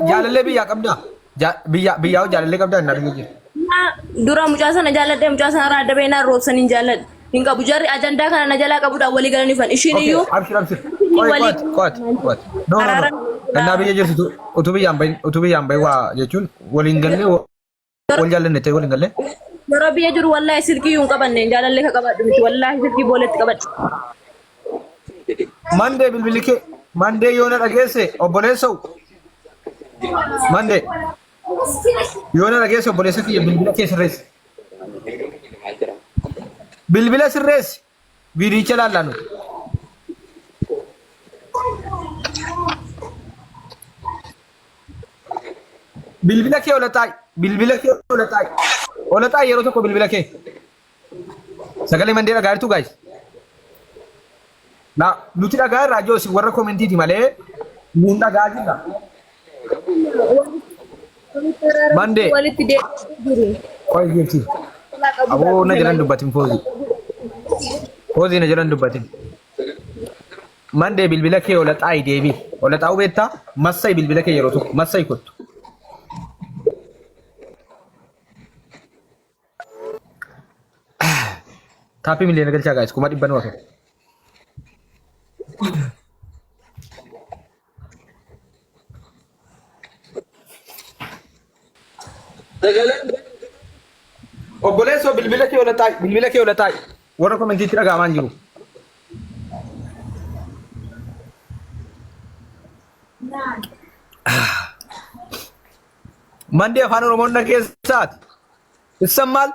Jaalallee biyyaa qabdaa? Biyya biyyaa hoo jaalallee qabdaa innaa biyya jiru? Dura mucaa sana jaalladhee mucaa sana irraa adda bahee roobsan hin jaalladhe. Hin qabu jarri ajandaa kana na jalaa qabuudhaan walii galanii dhufan. Ishiin Okay, iyyuu abshir abshir. Qoy walii qo'at qo'at qo'at. No no no. araara Innaa biyya jirtu utuu biyyaan bahin utuu biyyaan bahin waa jechuun waliin gallee wal jaallanne ta'e waliin gallee. Yeroo biyya jiru wallaahi silkii iyyuu hin qabanne jaalallee ka qabadhu miti wallaahi silkii booletti qabadhu. Mandee bilbilli kee mandee yoo na dhageesse obboleessoo mandee yoo na dhageesse obboleessa kiyya bilbila kee sirreessi. Bilbila sirreessi viidiyicha laallaa nuti. Bilbila kee ola xaa'i. Bilbila kee ola xaa'i. Ola xaa'i yeroo tokko bilbila kee. Sagalee mandee dhagaa jirtu guys. Na nuti dhagaa irraa jiru isin warra koomentiiti malee nuun dhagaa jirra. Mandee. Walitti deebi'uu jiru. Qoy jirti. Aboo na jalan dubbatin foozii. Foozii na jalan dubbatin. Mandee bilbila kee ola xaa'i deebi. Ola xaa'uu beektaa? Massa'i bilbila kee yeroo tokko. Massa'i kottu. Taappii miliyoona galchaa gaayis 100,000 nu hafe. Obboleessoo bilbila kee ola xaa'i. Bilbila kee ola xaa'i. Warra komentiitti dhaga'amaa hin jiru. Mandii afaan Oromoon dhageessaati. Issan maal?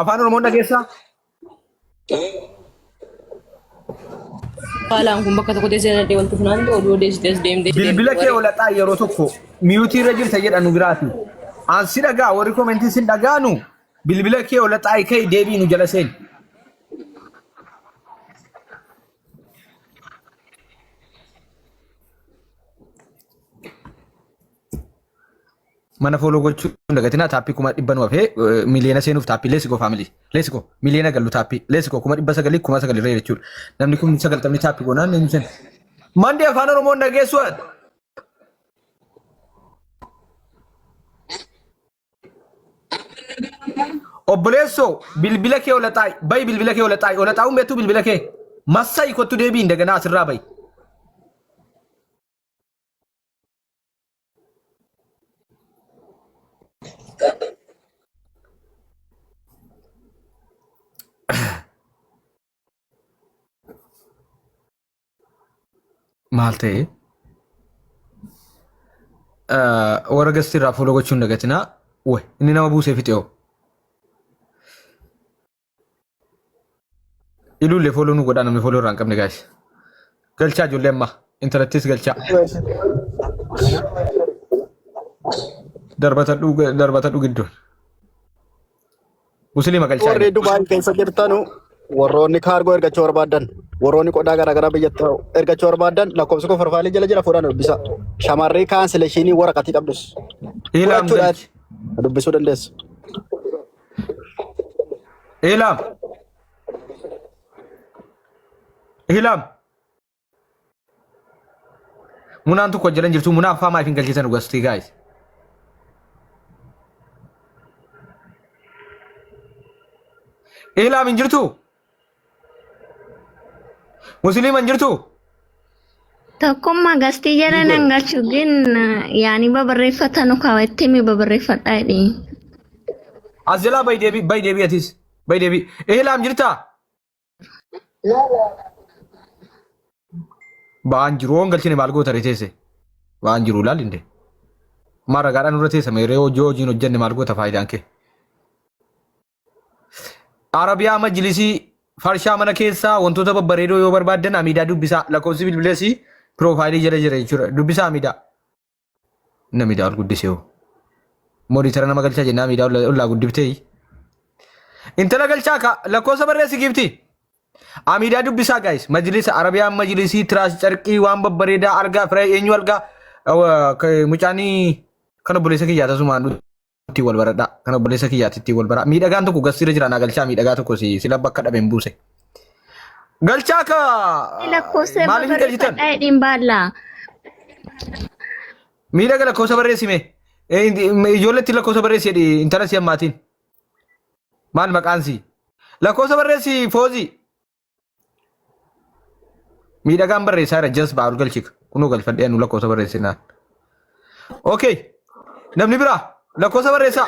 Afaan Oromoon dhageessaa? Haalaan kun bakka tokko teessee nadhee walitti funaantu oduu odeessitee as deemtee. Bilbila kee ola xaa'i yeroo tokko miyuutii irra jirta jedha nu biraati. An si dhagaa warri komentii sin dhagaanu bilbila kee ola xaa'i ka'ii deebii nu jala seeni. Mana fooloo gochuu hin dagatinaa taappii 100,000 nu hafee miliyoona seenuuf taappii leesiko faamilii leesiko miliyoona gallu taappii leesiko 900,000 9,000 irra jechuudha. Namni 90,000 taappii goonaan ni seena. Mandi afaan Oromoon dhageessu ati. Obboleessoo bilbila kee ola xaa'i bayi bilbila kee ola xaa'i ola xaa'uun beektuu bilbila kee massa'i kottu deebiin daganaa asirraa bayi. Maal ta'e? Warra gastii irraa fuula gochuun dagatinaa. Way inni nama buusee fixe hoo. Iluullee fooloo nu godhaa namni fooloo irraa hin qabne gaayis. Galchaa ijoollee ammaa intalattis galchaa. Darbatadhu darbatadhu gidduun. Musliima galchaa Warri inni. Dubaay keessa jirtanu warroonni kaargoo ergachuu barbaadan warroonni qodaa garaagaraa biyyatti ergachuu barbaadan lakkoofsa koo farfaalii jala jira fuudhaan dubbisa. Shamarree kaansileeshinii waraqatii qabdus Ilaam fudhachuudhaaf galchi. dubbisuu dandeessu. Ilaam. Ilaam. Munaan tokko jalan jirtu munaa afaa maaf hin galchitan dhugastii guys. Ilaam hin jirtu? Musliima hin jirtu? Tokkummaa gastii jala nan galchu gin yaani babarreeffatanu kaawwattee mi babarreeffadhaa jedhee. As jalaa bayi deebii bayi deebii atis bayi deebii. Ilaam jirtaa? Ba'aan jiru hoon galchine maal goota ree teesse? Ba'aan jiru laal inde. Maa ragaadhaan nurra teessa meeree hojii hojiin hojjenne maal goota faayidaan kee? Arabiyaa majlisii farshaa mana keessaa wantoota babbareedoo yoo barbaaddan amiidaa dubbisaa lakkoofsi bilbileesii piroofaayilii jala jira jechuudha dubbisaa amiidaa. Inni amiidaa ol guddisee hoo. Moonitara nama galchaa jennaa amiidaa ollaa guddiftee. Intala galchaa ka lakkoofsa barreessi giifti. Amiidaa dubbisaa gaayis majlisa Arabiyaan majlisii tiraas carqii waan babbareedaa argaa firee eenyu argaa mucaanii kan obboleessa kiyyaa tasumaan ittiin wal baradhaa. Kan obboleessa kiyyaatti ittiin wal baraa. Miidhagaan tokko gassiirra jira naa galchaa miidhagaa tokko si sila bakka dhabeen buuse. Galchaa ka Lakkoofsa maaliif hin galchitan? babarreeffadhaa jedheen baallaa. Miidhaga lakkoofsa barreessi mee. Ijoolleetti lakkoofsa barreessi jedhi intala si ammaatiin. Maal maqaan si? Lakkoofsa barreessi Foozii. Miidhagaan barreessaa jira jazbaa ol galchika. Kunoo galfadhee anu lakkoofsa barreessinaan. Okay. Namni biraa lakkoofsa barreessaa.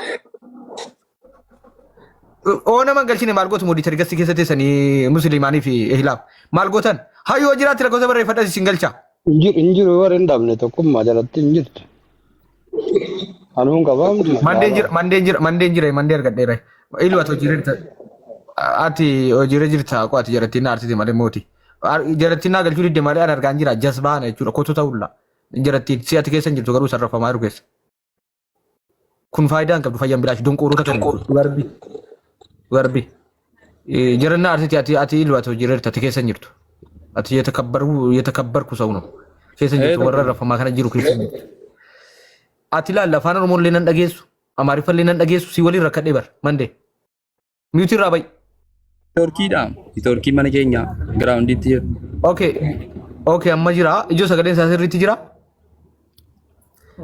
Oo nama hin galchine maal gootu moderator gassi keessa teessanii musliimaanii fi ihlaam. Maal gootan? Hayyoo jiraatti lakkoofsa barreeffadha isin galcha. Hin jiru warri hin dhabne tokkummaa jalatti hin jirtu. Anuun qabaamtu. Mandeen jira, mandeen jira, mandeen jira, mandee argadheera. Ilu ati hojiirra jirta. Ati hojiirra jirta qo ati jarattiin na arsite malee mooti. Jarattiin naa galchuu didde malee an argaan jira jasbaana jechuudha kotu ta'ulla. Jarattiin si ati keessa hin jirtu garuu sarrafamaa jiru keessa. Kun faayidaa hin qabdu fayyaan bilaash donqoorota kana garbi garbi. Jaranna arsite ati ati ilu ati hojiirra jirta ati keessa hin jirtu. Ati yetakabbaru yetakabbarku sa'u keessa hin jirtu warra rafamaa kana jiru keessa hin jirtu. Ati laalla afaan Oromoo illee nan dhageessu Amaariffa illee nan dhageessu si waliin rakkadhee bar mandee. Mute irraa ba'i. Toorkiidha. Toorkii mana keenya giraawundiitti jira. Okay. Okay amma jira. Ijoo sagaleen isaa sirriitti jira.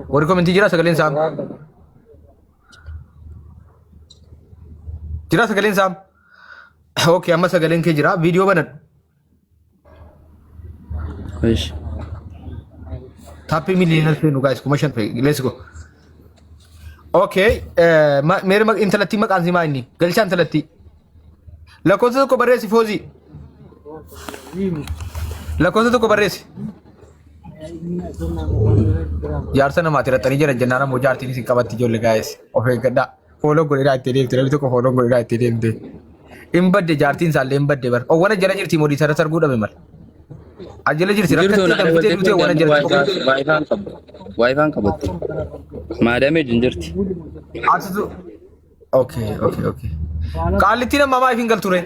Warri komentii jira sagaleen isaa. Jira sagaleen isaa. Okay amma sagaleen kee jira. Viidiyoo banadhu. Ish. Taappii miliyoona seenu guys 5,000 fa'i. Let's go. Okay. Meeri intalattii maqaan simaa inni. Galchaa intalattii. Lakkoofsa tokko barreessi Foozii. Lakkoofsa tokko barreessi. Jaarsa namaati raxxanii jiran jennaan ammoo jaartiin isin qabatti ijoollee guys. Of eeggadhaa. Follow godhedhaa itti deemte. Namni tokko follow godhedhaa itti deemte. Hin badde jaartiin isaallee hin badde bar. Owwana jala jirti modii sarara arguu dhabe mal. Ajjala jirti Jirtu rakkattee na danfitee dabaltee duutee owwana jala jirti. waayifaan qabdu. Waayifaan qabattu. Maadamee hin jirti. Atitu okay okay okay. Qaallittiin amma maaf hin galture?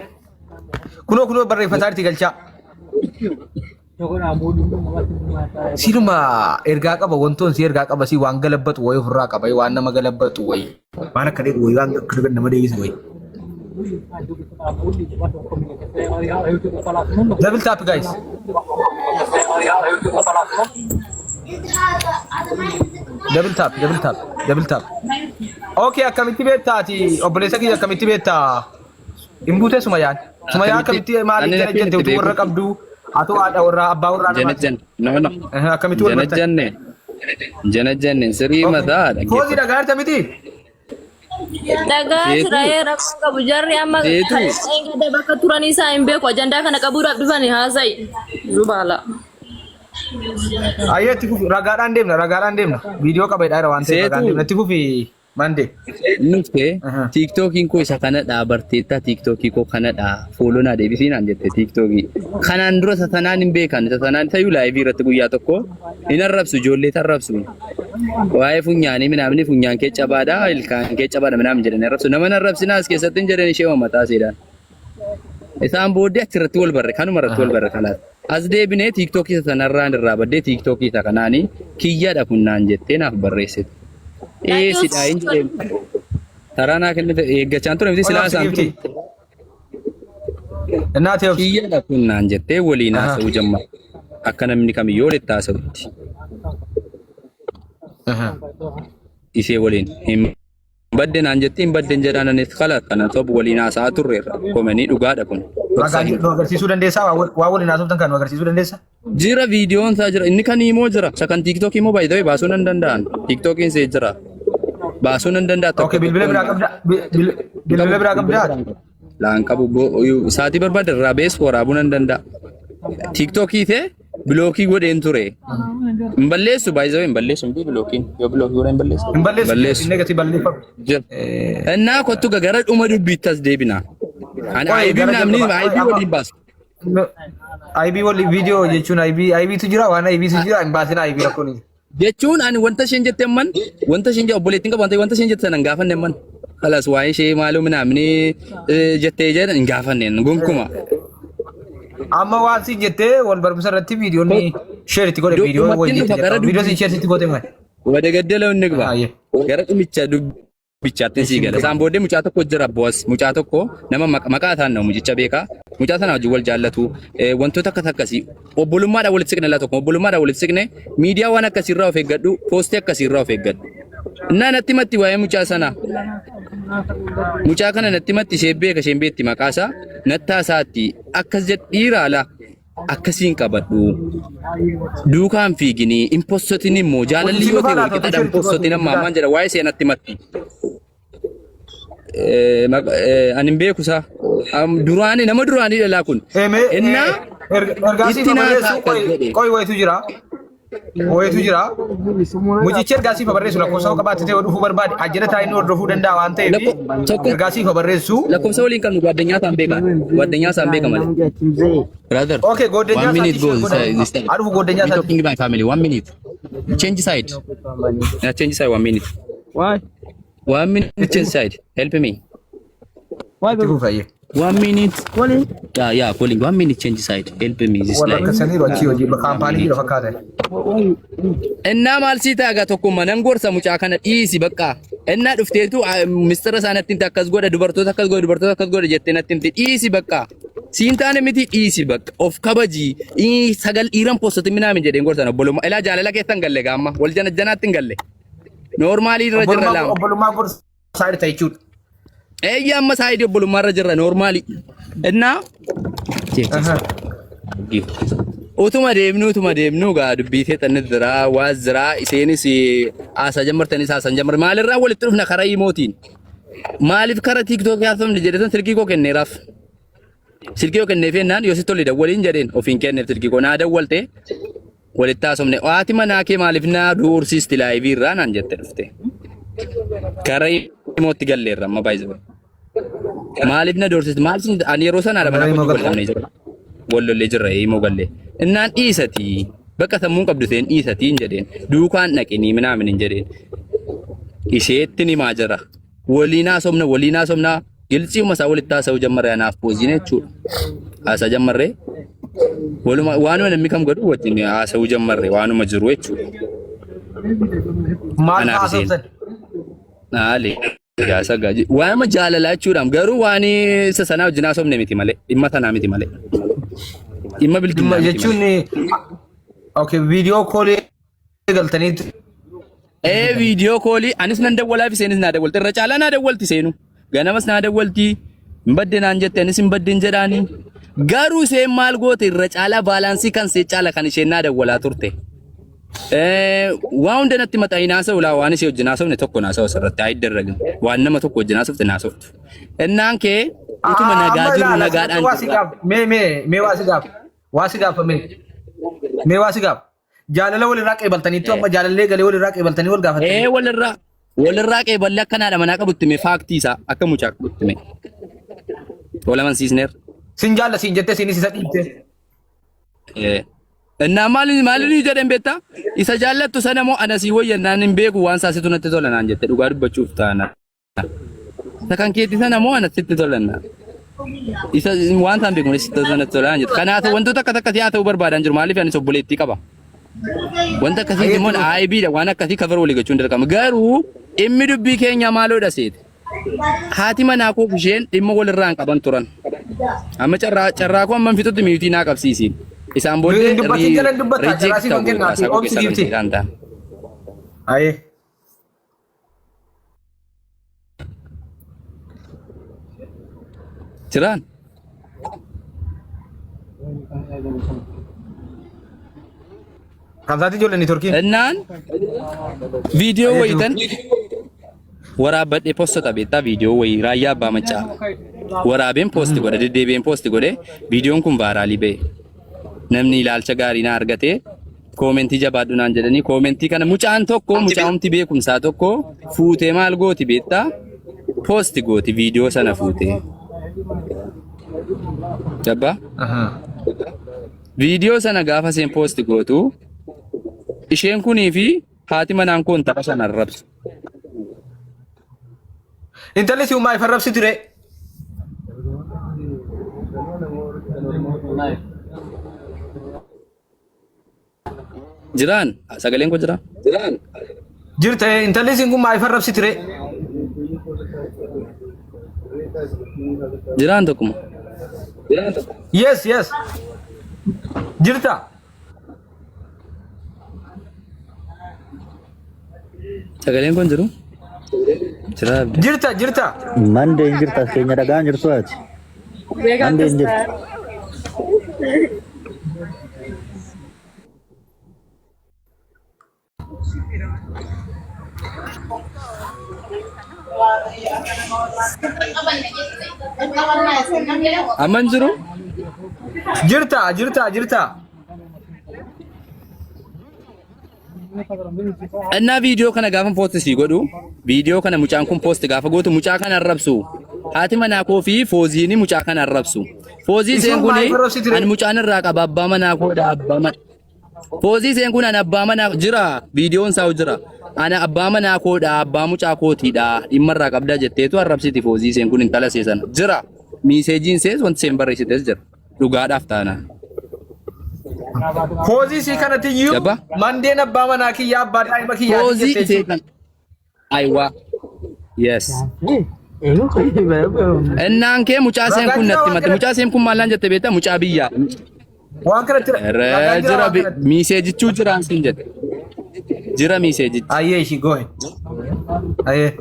Kunoo kunoo barreeffataa jirti galchaa. Siluma ergaa qaba wantoon si ergaa qaba si waan galabbatu wayii ofirraa qaba waan nama galabbatu wayii waan akka dheedu wayii waan akka nama deebisu wayii. Double tap guys. Double tap, double tap, double tap. Okay, akkamitti beektaa ati obboleessa kiyya akkamitti beektaa? Hin buutee Sumayyaan. Sumayyaa Akkamitti akkamitti maaliif ani jala akkin jette itti utuu warra beeku qabduu haa haadha warraa abbaa warraa namaati. janajjan no no Akkamitti wal bartan? janajjanne janajjanne sirrii Okay. mataa Foozii dhaggeeffadhu. dhagaa jirta miti? Dhagaa Seetu jira rakkoo qabu jarri amma seetu kaleessa eegada bakka turan isaa hin beeku ajandaa kana qabuudhaaf dhufani haasa'i zubaala. Ayyee itti fufi ragaadhaan deemna ragaadhaan deemna. Viidiyoo qaba jedhaa waan ta'eef ragaan seetu deemna. Itti fufi Mande. Nufte tiiktookiin koo isa kanadha barteetta tiiktookii koo kanadha fooloo naa deebisii naan jette tiiktookii. Kanaan dura isa sanaan hin beekan isa sanaan isayyuu laayivii irratti guyyaa tokko hin arrabsu ijoollee arrabsu. Waa'ee funyaanii minaamni funyaan kee cabaadha ilkaan kee cabaadha minaamni jedhanii arrabsu. Nama hin arrabsinaa as keessatti hin jedhan ishee mataa isheedhaan. Isaan booddee achirratti wal barre kanuma irratti wal barre kalaas. As deebinee tiiktookii isa sanarraan irraa baddee tiiktookii isa kanaanii kiyyadha kun naan jettee naaf barreessite. Ee sidhaa hin jedheen. Taraa naa kennite eeggachaan ture miti silaa Obsi isaan ture. giiftii. Innaati obsi. Kiyyadha kun naan jettee waliin haasa'uu jamma. Akka namni kamiyyuu walitti haasa'utti. Ishee waliin hin badde naan jetti hin badde hin jedhaan anis kala kana sob waliin haasa'aa turreerra. Komanii dhugaadha kun. Dhoksaa Ragaa hin nu agarsiisuu dandeessaa? Waa waliin haasoftan kan nu agarsiisuu dandeessaa? Jira viidiyoon isaa jira. Inni kan immoo jira. Isa kan TikTok immoo by the way baasuu nan danda'an. TikTokiin see jira. Baasuu nan danda'a tokko Okay, bilbila tokkoon. biraa qabdaa? Bilbila biraa qabdaa? Laan qabu sa'aatii barbaade irraa beessu waraabuu nan danda'a. TikTokii ta'e bilookii godheen ture. Hin balleessu by the way hin balleessu miti bilookiin. Yoo bilookii godhan hin balleessu. Hin balleessu. Balleessu. Inni gatii balleeffamu. Jira. Innaa kottu gara dhuma dubbiitti as deebina. Ani Qoy IB gara namni jalqabaa. IB waliin baasu. IB wali viidiyoo jechuun IB IB tu jira waan IB tu jira hin baasin IB rakkoon hin jiru. Jechuun ani wanta isheen jette amman wanta isheen jette obboleettiin qabu wanta isheen jette sana hin gaafanne amman. Kalas waa'ee ishee maaloo minaamni jettee jedhan hin gaafanne gonkuma. Amma waan siin jettee wal barumsa irratti viidiyoon share itti godhe viidiyoo Dhumatti wayii dhufa gara viidiyoo dubbii siin share itti goote maal? wada gaddala inni gba Ayyee. gara dhumicha dubbii. Bichaattiin sii gala. Isaan booddee mucaa tokko jira boos. Mucaa tokko nama maqaa isaan nama mucicha beekaa. Mucaa sana wajjin wal jaallatu. Wantoota akkas akkasii. Obbolummaadhaan walitti siqne laa tokko. Obbolummaadhaan walitti siqne miidiyaa waan akkasiirraa of eeggadhu. Poostii akkasiirraa of eeggadhu. Innaa natti matti waa'ee mucaa sanaa. Mucaa kana natti matti ishee beeka isheen beekti maqaa isaa. Nattaa isaatti akkas jedh dhiiraa laa. Akkasiin qabadhu. Duukaan fiiginii hin possotin immoo jaalalli Hojii yoo ta'e dhufaa wal laata qixaadha hin hojii possotin amma ammaan jedha waa'ee seenatti matti. Ani hin beeku isaa. Duraanii nama duraanii dhalaa kun. Mee Innaa ergaa siif itti naa barreessu ta'a akkas jedhe. qoy wayitu jira. Wayitu jira. Mucichi ergaa siif barreessu lakkoofsa qabaatte ta'e dhufuu barbaade ajjala taa'ee inni hordofuu danda'a waan ta'eef Tokko ergaa siif barreessu. Lakkoofsa waliin qabnu gaaddanyaa isaan beeka. Gaaddanyaa isaan beeka malee. Brother, Okay, one goddanyaa minute isaatii go. share godha. This time. Haa dhufu goddanyaa Me isaatii. talking my family. One minute. Change side. Yeah, change side. One minute. Why? One minute. Change side. Help me. Why, Itti baby? fufa. One minute. Calling? Yeah, yeah, calling. One minute. Change side. Help me. This Warra line. akkasanii achii hojii kaampaanii jira fakkaata. Why? Innaa maal sii taagaa tokkummaa nan gorsa mucaa kana dhiisi bakka. Innaa dhufteetu mistira isaa natti himte akkas godha dubartoota akkas godha dubartoota akkas godha jettee natti himte dhiisi bakka. Siin taane miti dhiisi bakka of kabaji sagal dhiiran postoti minaamin jedheen gorsan obbolummaa ilaa jaalala keessa hin galle gaamma wal jana janaatti hin galle. Noormaalii irra jirra Obbolummaa laama. obbolummaa gorsaa jirta jechuudha. Eeyya amma saayidii obbolummaa irra jirra noormaalii. Innaa utuma deemnu utuma deemnu gaa dubbii teexanni jira waas jira isheenis haasaa jammartanis haasaa jammartan maalirraa walitti dhufna karaa imootiin maaliif karaa tiiktookii haasofne jedhetan silkii koo kenneeraaf. Silkii koo kenneef jennaan yoo si tolle dawwaliin jedheen ofiin kenneef silkii koo naa dawwalte walitti haasofne haati manaa kee maaliif naa duursiisti laayivii irraa naan jette dhufte. Karaa imootti galleerra amma baay'ee. Maaliif na doorsiste? Maal sin ani yeroo sana haadha manaa Karaa koo imoo wal dhabnee jirra. Wal lollee jirra imoo gallee. Innaan dhiisati. Bakka sammuun qabdu seen dhiisati hin jedheen. Duukaan dhaqinii minaamin hin jedheen. Isheetti himaa jira. Waliin haasofna waliin haasofna giltsiuma isaa walitti haasa'uu jammarree anaaf pooziin jechuudha. Haasaa jammarree waluma waanuma namni kam godhu wajjin haasa'uu jammarree waanuma jiru jechuudha. Maal Anaaf isheen. haasoftan? Maali? Gaasa gaaji. Waanuma jaalalaa jechuudhaam garuu waan isa sanaa wajjin haasofne miti malee dhimma sanaa miti malee. Dhimma Dhimma bilginnaa miti jechuun malee. okay viidiyoo koolii galtanii Ee viidiyoo koolii anis nan dawwalaaf isheenis naa dawwalti irra caalaa naa dawwalti seenu ganamas naa dawwalti hin badde naan jette anis hin badde hin jedhaani garuu isheen maal goote irra caalaa baalaansii kan see caala kan isheen naa dawwalaa turte. Waa hunda natti maxaa hin haasa'u laa waan ishee wajjin haasofne tokko naasa'u asirratti haa iddarragin waan nama tokko wajjin haasofte naasoftu. Innaan kee utuma nagaa amma jiru ilaala nagaadhaan waa si jirra. gaaf mee mee mee waa si gaaf waa si gaafa mee mee waa si gaaf jaalala walirraa qeebaltaniittu amma jaalallee galee walirraa qeebaltanii wal gaafattanii. Ee walirraa walirraa qeeballee akka haadha manaa qabutti mee faaktii isaa akka mucaa qabutti mee. Wal amansiisneerra. Sin jaalla siin jettee siinis isa dhiibte. Innaa maali maali ni jedhan beektaa? Isa jaallattu sana moo ana sii wayya naan hin beeku waan saasitu natti tola naan jette dhugaa dubbachuuf taana. Isa kan keetti sana moo ana sitti tola naan. Isa waan isaan beeku sitti tola natti tola naan jette. Kanaaf wantoota akkas akkasii haa ta'uu barbaadan jiru maaliif anis obboleettii qaba. Wanta akkasii immoo IB dha waan akkasii cover walii gochuun dirqama. Garuu dhimmi dubbii keenyaa maaloodha seete. Haati manaa koof isheen dhimma walirraa hin qaban turan. Amma carraa carraa koo amman fixutti miyutii naa qabsiisi. Isaan booddee Hin dubbatin jala hin dubbatta. Carraa reject siif hin ta'u kennaa. haasaa koo Obsi keessaa giifti. kan ta'an. Ayee. Jiraan. Kan isaati ijoollee niitoorkiin. Innaan viidiyoo wayitan waraabbadhee postota beektaa viidiyoo wayii raayyaa abbaa maccaa waraabeen poosti godhe deddeebi'een poosti godhe viidiyoon kun vaaraalii ba'e. Namni ilaalcha gaarii na argate koomentii jabaadhu naan jedhanii koomentii kana mucaan tokko mucaa'umti beekumsaa tokko fuutee maal gooti beektaa poosti gooti viidiyoo sana fuutee. Jabbaa. Viidiyoo sana gaafa isheen poosti gootu isheen kunii fi haati manaan kun tapha sana arrabsu. Intalli si uumaa ifa arrabsi ture. Jiraan sagaleen kun jira. Jirte intalli siin kun maa ifa arrabsi ture. Jiraan tokkuma. Yes, yes. Jirta. Sagaleen kun jiru? Jira abdi. Jirta, jirta. Mandee hin jirtu as keenya dhagaan jirtu ati. Mandee hin jirtu. Amma hin jiru? Jirta, jirta, jirta. Innaa viidiyoo kana gaafa poost sii godhu viidiyoo kana mucaan kun poost gaafa gootu mucaa kana arrabsu. Haati manaa koo fi fooziini mucaa kana arrabsu. Foozii Isin seen kun maaliif arrabsiti ree? ani mucaan irraa qaba abbaa manaa koodha abbaa manaa. Foozii seen kun ani abbaa manaa jira viidiyoon isaa jira. Ana abbaa manaa koodha abbaa mucaa kootiidha dhimma irraa qabdaa jetteetu arrabsiti foozii seen kun intala see sana jira. Miiseejiin sees wanti seen barreessites jira. Dhugaadhaaf taanaan. Foozii sii kanatti iyyuu Jabba. mandeen abbaa manaa kiyyaa abbaa daa'ima kiyyaa Foozii jettee isee jechuudha. kan Aywa. Yes. Innaan kee mucaa seen Ragaa kun jira natti waan himate. kanatti. Mucaa seen kun maallaan jette beektaa? Mucaa biyyaa. Waan kanatti Irra ragaa jira jira waan kanatti. miiseejichuu jiraan siin jedhe. Jira miiseejichi. Ayyee ishii goohe. Ayyee.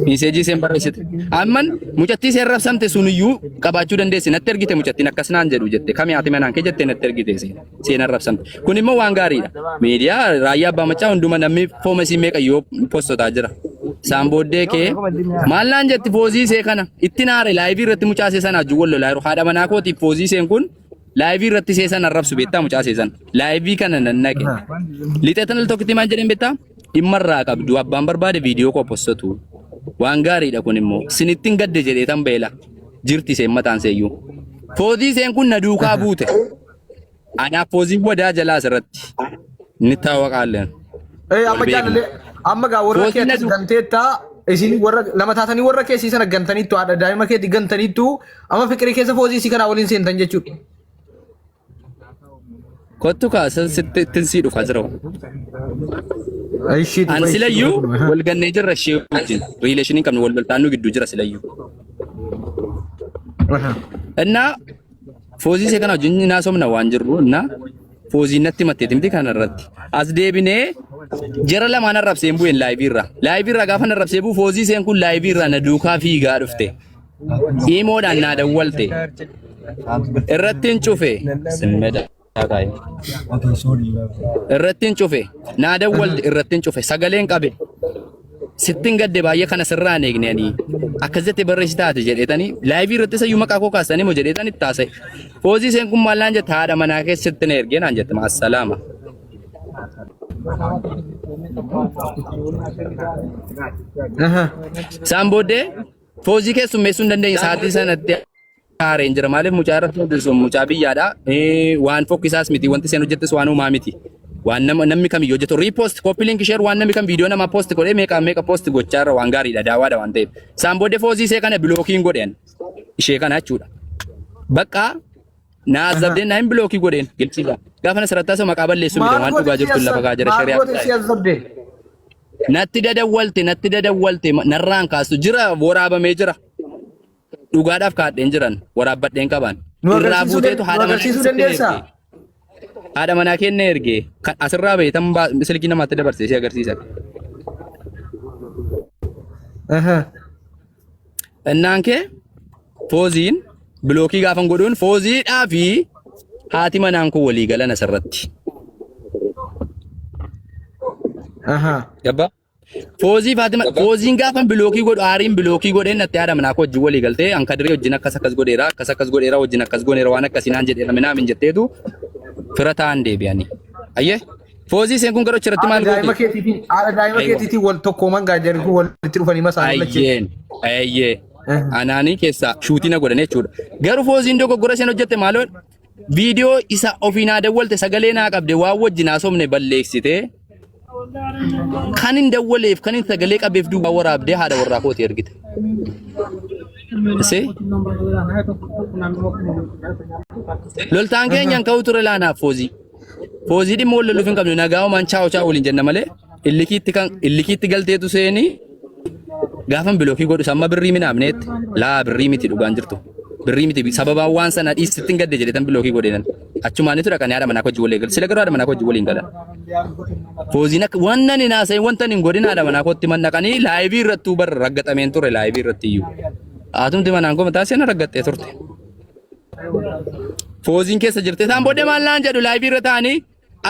Miiseejii seen barreessite. Amman mucattii seen rabsamte suniyyuu qabaachuu dandeessi. Natti ergite mucattiin akkas naan jedhu jette. Kami haati manaan kee jettee natti ergite seen. Seen arrabsamte. Kun immoo waan gaariidha. Miidiyaa raayyaa abbaa macaa hunduma namni foomasii meeqa yoo postotaa jira. Isaan booddee kee maal naan jetti foozii see kana itti naare laayivii irratti mucaa see sana wajjin wal lolaa jiru. Haadha manaa kootiif foozii seen kun laayivii irratti see sana arrabsu beektaa mucaa see sana. Laayivii kana nan naqe. Lixee tan tokkitti maal jedheen beektaa? Dhimma irraa qabdu abbaan barbaade viidiyoo koo postatu. Waan gaariidha kun immoo sinittiin gadde jedhee tan beela. Jirti seen mataan seeyyuu. Foozii seen kun na duukaa buute. Anaaf fooziin wadaa jalaa asirratti. Ni taawaqaalleen. Ee amma Wal beekna. jaalallee amma gaa warra Foozii kee na akkas du- ganteetta isin warra lama taatanii warra keessii sana gantaniittu haadha daa'ima keetti gantaniittu amma fiqirii keessa foozii isii kanaa waliin seentan jechuudha. Kottu kaasan sitti ittiin sii dhufa jira. Ishii An duba ishii silayyuu duba. wal gannee jirra ishee wajjin. Riileeshinii qabnu wal loltaannuu gidduu jira silayyuu. Innaa foozii ishee kana wajjin naasomna waan jirru innaa foozii natti himatteeti miti kana irratti. As deebinee jara lamaan arrabsee hin bu'een laayivii irraa. Laayivii irraa gaafa arrabsee bu'u foozii isheen kun laayivii irraa na duukaa fiigaa dhufte. Iimoodhaan naa dawwalte. Irratti hin cufe. Simmeda. Irratti hin cufe. Naa dawwalte irratti hin cufe. Sagaleen qabe. Sittin gadde baay'ee kana sirraa hin eegne ani. Akkas jette barreessi taate jedheetanii laayivii irratti isayyuu maqaa koo kaastanii moo jedheetanii itti haasa'e. Foozii isheen kun maal naan jette haadha manaa keessatti na ergee naan jette maassalaama. Isaan booddee foozii keessummeessuu hin dandeenye sa'aatii sanatti haareen jira. Maaliif mucaa irratti hojjetu mucaa biyyaadha. Waan fokkisaas miti wanti isheen hojjettes waan uumaa miti. Waan nama namni kamiyyuu hojjetu repost copy link share waan namni kam viidiyoo namaa post godhee meeqa meeqa post gochaa irra waan gaariidha daawaadha waan ta'eef. Isaan booddee foozii ishee kana bilookiin godheen ishee kana jechuudha. Bakka naa azabdeen naa hin bilookii godheen gilchiidha. Gaafa na sirratti haasa'u maqaa balleessuu miti Maal waan goote dhugaa si jirtu lafa kaa jira maal shari'aa goote si azabde? Natti dadawwalte natti dadawwalte narraan kaastu jira waraabamee jira. Dhugaadhaaf kaadheen jiran waraabbadheen qaban. Nu Irraa agarsiisuu buuteetu nu haadha manaa agarsiisuu keessatti na dandeessaa? erge. Haadha manaa kenne erge. Kan asirraa bahe tan silkii namaatti dabarsee si agarsiisa. Aha. Innaan kee fooziin bilookii gaafan godhuun fooziidhaa fi haati manaan koo walii galan asirratti. Aha. Gabbaa. Foozii Faatima fooziin gaafa bilookii godhu aariin bilookii godheen natti haadha manaa koo wajjin walii galtee an kadiree wajjin akkas akkas godheera akkas akkas godheera wajjin akkas gooneera waan akkasii naan jedheera minaamin jetteetu fira ta'an deebi'anii. Ayyee foozii isheen kun garuu achirratti Haadha maal daa'ima goote? keetiitiin haadha daa'ima Aywa. keetiitiin wal tokkooman gaa jarri kun walitti dhufanii masaanii lachee. Ayyeen ayyee anaanii keessaa shuutii na godhan jechuudha. Garuu fooziin dogoggora isheen hojjette maaloo viidiyoo isa ofii naa dawwalte sagalee naa qabde waan wajjin haasofne balleessitee kan hin dawwaleef kan hin sagalee qabeef duwwaa waraabdee haadha warraa kooti ergite. Isee loltaan keenyaan ka'uu ture laanaaf foozii. Foozii dhimma wal loluuf hin qabnu nagaa homaan chaa'u chaa'u waliin jenna malee illikiitti kan illikiitti galteetu seenii Gaafan bilookii godhu amma birrii minaamneetti laa birrii miti dhugaan jirtu. Birrii miti sababaan waan sana dhiisitti hin gadde jedhetan bilookii godhe nan. Achumaanitu dhaqanii haadha manaa koo wajjin walii galan. Sila garuu haadha manaa koo wajjin waliin galan. Fooziin akka waan nan hin haasa'in wanta hin godhin haadha manaa kootti mannaqanii laayivii irrattuu barra raggaxameen ture laayivii irratti iyyuu. Haatumti manaan koo mataa ishee na raggaxxee turte. Fooziin keessa jirti. Isaan booddee maal naan jedhu laayivii irra taa'anii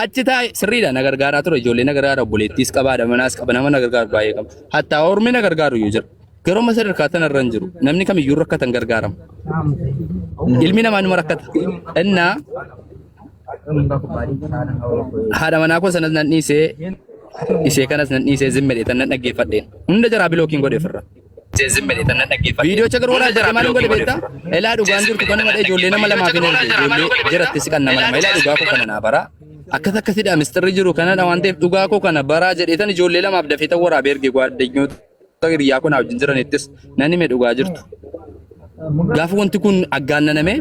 achi taa'e sirriidha na gargaaraa ture ijoollee na gargaara obboleettiis qaba haadha manaas qaba nama na gargaaru baay'ee qaba. Hattaa ormi na gargaaru iyyuu jira. Garuu amma sadarkaa tana irra hin jiru. Namni kamiyyuu rakkatan gargaarama. Ilmi namaa numa rakkata. Innaa haadha manaa koo sanas nan dhiisee ishee kanas nan dhiisee zimmedhe tan nan dhaggeeffadheen. Hunda jaraa bilookiin godhe ofirra. Viidiyoocha garuu waraabbatee maal godhe beektaa? Elaa dhugaan jirtu kanuma dha ijoollee nama lamaaf hin erge ijoollee jiratti siqan nama lama elaa dhugaa koo kana naa baraa. Akkas akkasidha mistirri jiru kanadha waan ta'eef dhugaa koo kana baraa jedheetan ijoollee lamaaf dafee tan waraabee erge gwaaddanyoota hiriyaa koo naa wajjin jiranittis nan hime dhugaa jirtu. Gaafa wanti kun aggaannaname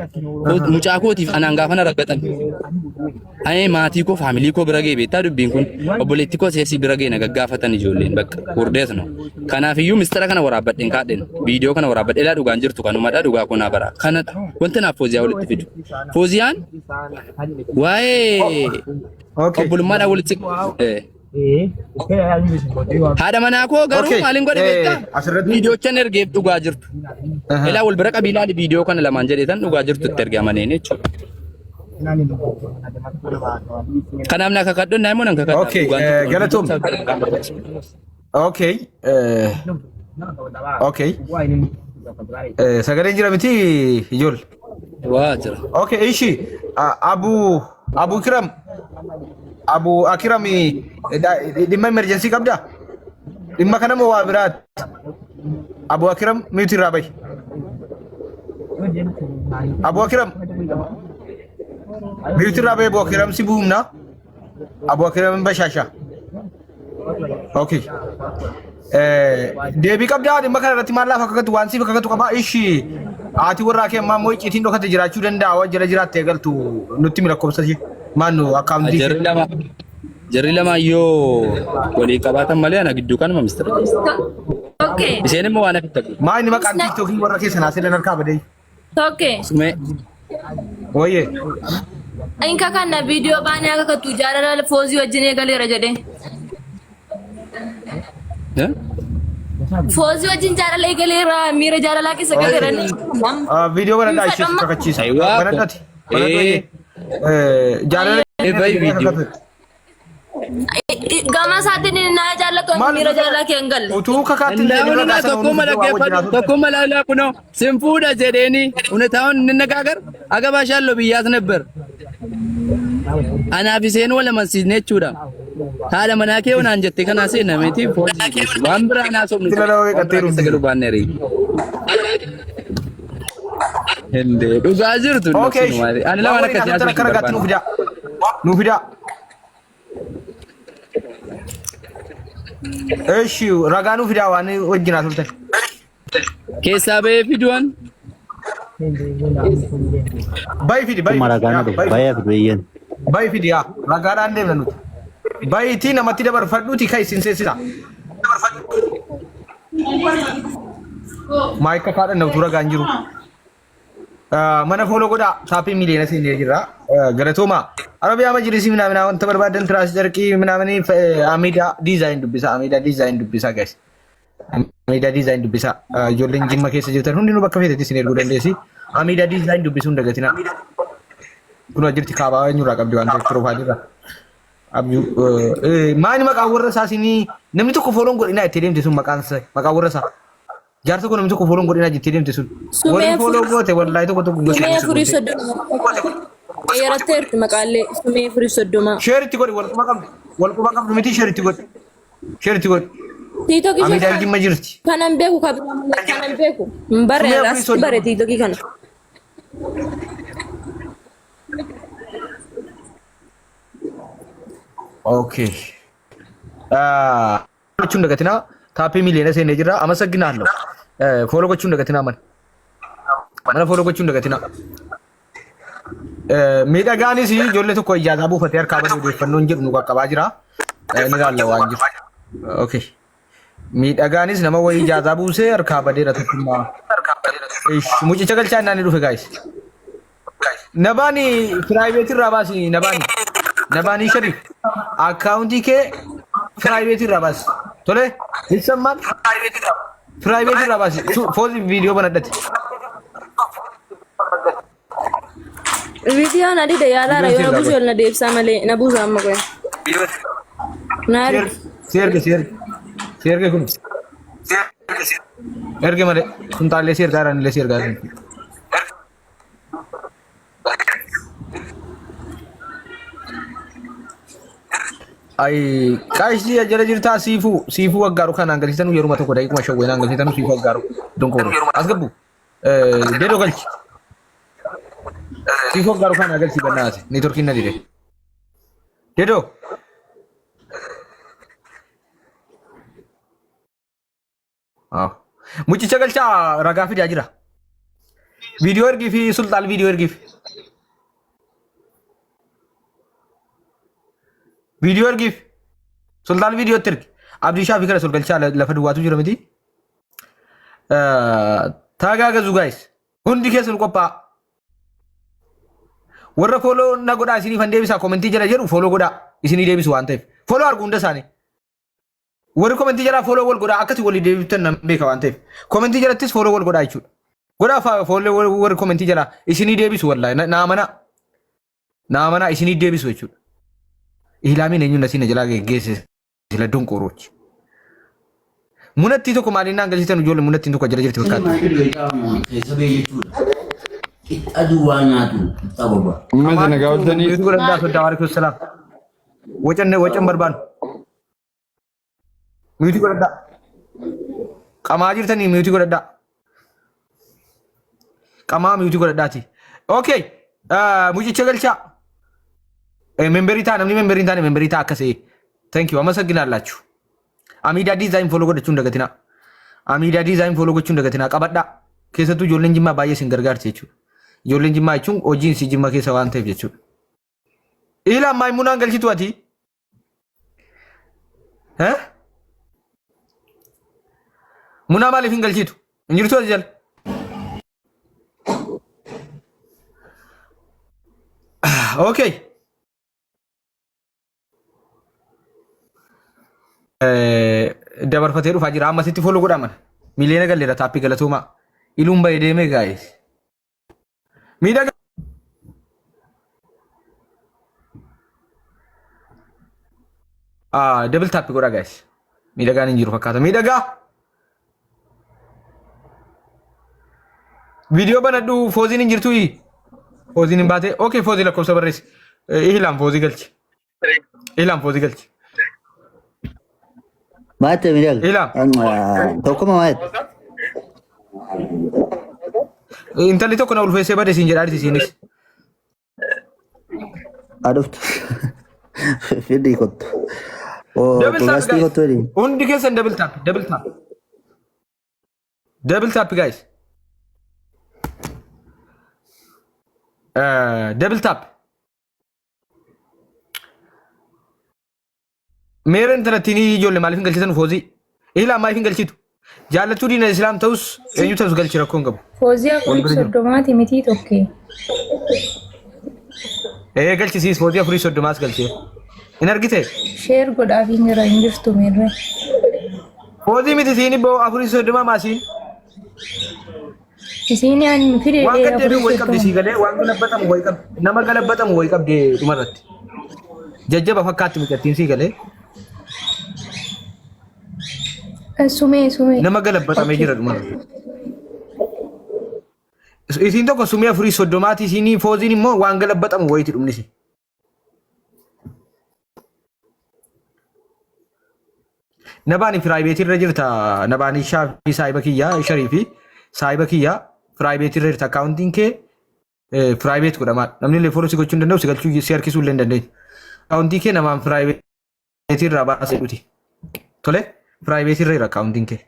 mucaa kootiif anaan gaafa na raggatan. Ani maatii koo faamilii koo bira ga'e beektaa dubbiin kun obboleetti koo seesii bira ga'e na gaggaafatan ijoolleen bakka hurdees no. Kanaaf iyyuu mistira kana waraabbadheen kaadheen viidiyoo kana waraabbadhee laa dhugaan jirtu kanumadha dhugaa koo naa bara kanadha wanti naaf fooziyaa walitti fidu. Fooziyaan waa'ee Okay. obbolummaadhaan walitti Haadha manaa koo garuu Okay. maalin godhe beektaa? Asirratti Viidiyoochan ergeef dhugaa jirtu. Ilaa wal bira qabii ilaali viidiyoo kana lamaan jedheetan dhugaa jirtu itti erge amaneen jechuudha. Kanaaf na kakadhu naa immoo nan kakadha. Okay, Dhugaan jirtu. galatoom. Okay. Okay. Sagaleen jira miti ijoollee. Waa jira. Okay, ishi Abu Abu Kiram Abu Akiram dhimma emergency qabda? Dhimma kana moo waa biraati? Abu Akiram mute irraa bahi. Abu Akiram mute irraa bahi Abu Akiram si buumna. Abu Akiram bashaasha. Okay. Deebii qabdaa dhimma kana irratti maal laafa kakatu waan siif kakatu qabaa ishi haati warraa kee ammaa immoo icciitiin dhokate jiraachuu danda'a waan jala jiraatte eegaltu nutti mi lakkoofsa ishee maal nu akkaawuntii Jarri lama jarri lama yoo walii qabaatan malee ana gidduu kanuma mistira. Okay. Isheen immoo waan hafi ta'u. Maa inni maqaan tiiktookii warra keessan haasee harkaa badee. Okay. Sumee Wayyee. Inka kana viidiyoo baanee akka kattu jaalala foozii wajjin eegaleera jedhee. Eh? Foozii wajjin jaalala eegaleera miira jaalalaa keessa galeera ni. Viidiyoo banadhaa Hin ishee fedhamma. kakachiisa. Ayiwaa. Banadhati. Banadhu wayyee. Jaalala Eebbayi viidiyoo. Gama isaatiin inni na jaallatu ani Maal miira jaalalaa kee hin galle. Utuu kakaatti hin Ndaawwan naa tokkummaa dhaggeeffadhu tokkummaa laalaa kunoo sinfuudha jedheeni ሁኔታውን እንነጋገር አገባሻለሁ ብያት ነበር። Anaaf isheen wal amansiisne jechuudha. Haadha manaa kee onaan jette kanaa seenna miti waan biraa naa sobnu waan biraa keessa galuu baanneeri. Hindee dhugaa jirtu Okay. ani lama Waan akka waliin siyaasa akka ragaatti nu fidaa. Nu fidaa. Eshi ragaa nu fidaa waan wajjin haasoftan. Keessaa ba'ee fiduwan Bayi fidi bayi Kuma fidi. ragaa na Yaa, dhufu. bayi Baay'ee fidu eeyyan. Bayi fidi yaa ragaadhaan deemna nuti. Bayitii namatti dabarfadhuuti kan isin seensisa. Maayika kaadhanna utuu ragaan jiru. Mana follow godhaa taappii miliyoona seenee jirra. Galatooma. Arabiyaa majlisii minaaminaa wanta barbaadan tiraas carqii minaamini Amidaa diizaayin dubbisaa Amidaa diizaayin dubbisaa guys. Amidaa diizaayin dubbisaa. Ijoolleen Jimma keessa jirtan hundinuu bakka feetetti isin erguu dandeessi. Amidaa diizaayin dubbisuu hin dagatinaa. Kun jirti kaabaa eenyurraa qabdi waan ta'eef piroofaayilii irraa. Abjuu maali maqaan warra isaa isinii namni tokko fooloon godhinaa itti deemte sun maqaan isaa maqaan warra isaa. Jaarsa kun namni tokko fooloon godhinaa jettee deemte sun. Sumee Warri fooloo goote wallaahi tokko tokko gosa Sumee gosa afurii goote. soddoma. Qayyaratteerti maqaallee sumee afurii soddoma. Sheer itti godhi wal quba qabdu wal quba qabdu miti sheer itti godhi. Sheer itti godhi. Tiitokii Amidaa Jimma jirti. kanan beeku kabiraa malee kanan beeku. Hin barre Sumee afurii asitti soddoma. bare tiitokii kana. Okay. Gochuun dagatinaa taappii miliyoona seenee jirra. Amasagginaalloo. Fooloo gochuun dagatinaa mana. Mana fooloo gochuun dagatinaa. Miidhagaanis ijoollee tokko ijaazaa buufatee harkaa badee odeeffannoon jedhu nu qaqqabaa jira. Ni ilaalla waan jiru. Okay. Miidhagaanis nama wayii jaazaa buusee harkaa badeera tokkummaa. Ish, mucicha galchaa innaan ni dhufe gaayis. Nabaani piraayiveetii irraa baasi nabaani. Nabaanii Shariif akkaawuntii kee piraayiveetii irraa baasi. Tole ibsammaan piraayiveetii irraa baasi. Foozi viidiyoo banadhati. Viidiyoon adida yaalaara yoo na buusu ol na deebisaa malee na buusa amma qoya. Na argi. Si erge si erge. Si erge kun. Erge malee kuntaallee si ergaa irraan illee si ergaa jiran. Ay qaashtii jala jirtaa siifuu siifuu waggaaru kanaan galchitanuu yeruma tokko daqiiquma shawweenaan galchitanuu siifuu waggaaru donkooro. As gabbu. Dedoo galchi. Siifuu waggaaru kanaan galchi bannaate neetworkiin na dide. Dedoo. Mucicha galchaa ragaa fidaa jira. Viidiyoo ergii fi sulxaal viidiyoo ergiif. Viidiyoo ergiif. Sulxaal viidiyootti ergi. Abdii shaafii kana sul galchaa lafa duwwaatu jira miti. Taagaagazu gaayis. Hundi keessan qophaa'a. Warra fooloo na godhaa isiniif han deebisaa komentii jala jedhu fooloo godhaa isinii deebisu waan ta'eef. Fooloo argu hunda isaanii. Warri komentii jalaa fooloo wal godhaa akkasi walii deebiftan nan beeka waan ta'eef. Komentii jalattis fooloo wal godhaa jechuudha. Godhaa fooloo warri komentii jalaa isinii deebisu wallaahi na amanaa. Na amanaa isinii deebisu jechuudha. Ihlaamiin eenyuun asii na jalaa geggeesse sila donqooroochi. Munattii tokko maaliin naan galchitan ijoollee munattiin tokko jala jirti fakkaatti. Keessa bee jechuudha. Qixxa duwwaa nyaatu qixxa gogaa. Ummata nagaa ooltanii. Miyuutii godhadhaa soddaa waalaikum salaam. Wacan wacan barbaannu. Miyuutii godhadhaa. Qamaa jirtanii miyuutii godhadhaa. Qamaa miyuutii godhadhaati. Okay. Mucicha galchaa. Memberii ta'a namni memberii hin taane memberii ta'a akkasii. Thank you. Amasagginaallaachu. Amiidaa diizaayin follow godhachuu hin dagatinaa. Amiidaa diizaayin follow gochuu hin dagatinaa. Qabadhaa. Keessattuu ijoolleen jimmaa baay'ee isin gargaarti jechuudha. Ijoolleen jimmaa jechuun hojiin isii jimma keessa waan ta'eef jechuudha. Ilaan maayimunaan galchitu ati. Eh? Munaa maaliif hin galchitu? Hin jirtu as jala. Okay. Dabarfatee dhufaa jira. Amma sitti follow godhaa mana. Miliyoona galleera taappii galatoomaa. Iluun bahee deemee gaa'ees. Miidhagaa. Ah, double tap godhaa guys. Miidhagaan hin jiru fakkaata. Miidhagaa. Viidiyoo banadhu fooziin hin jirtuu? Fooziin hin baate. Okay, foozii lakkoofsa barreessi. Ihlaan foozii galchi. Ihlaan foozii galchi. Maatte miidhaga. Ihlaan. Tokkuma maatte. Intalli tokko na ulfeessee bade siin jedhaa jirti isiinis. Aduftu. Fidii kottu. Oo, Double tap Gastii guys. kottu jedhi. Hundi keessan double tap, double tap. Double tap guys. Double tap. Meera intalattiin ijoollee maaliif hin galchitan foozii? Ilaa maaliif hin galchitu? Jaallattuu diina islaam ta'us eenyu ta'us galchi rakkoo hin qabu. Foozii Wal afurii bira jiru. soddomaati mitii tokkee. Ee galchisiis foozii afurii soddomaas galchee. Hin argite? Sheer godhaaf hin jira hin jirtu meerre. Foozii miti siin ibboo afurii soddomaa maasiin. Isiin an fide Waan gad deebi'u afurii wayi qabdi soddoma. sii galee waan galabbatamu wayi qabdi. Nama galabbatamu wayi qabdi dhumarratti. Jajjaba fakkaatti mucattiin sii galee Sumee sumee. nama galabbatamee Okay. jira dhumarratti. Isiin tokko sumee afurii soddomaati isiin fooziin immoo waan galabbatamu wayiiti dhumnisi. Nabaani firaayibeetii irra jirta. Nabaani shaafii saayiba kiyyaa sharii fi saayiba kiyyaa firaayibeetii irra jirta. Akkaawuntiin kee firaayibeet godhama. Namni illee fooloo si gochuu hin danda'u si galchuu si harkisuu illee hin dandeenyu. Akkaawuntii kee namaan firaayibeetii irraa baasee dhuti. Tole firaayibeetii irra jira akkaawuntiin kee.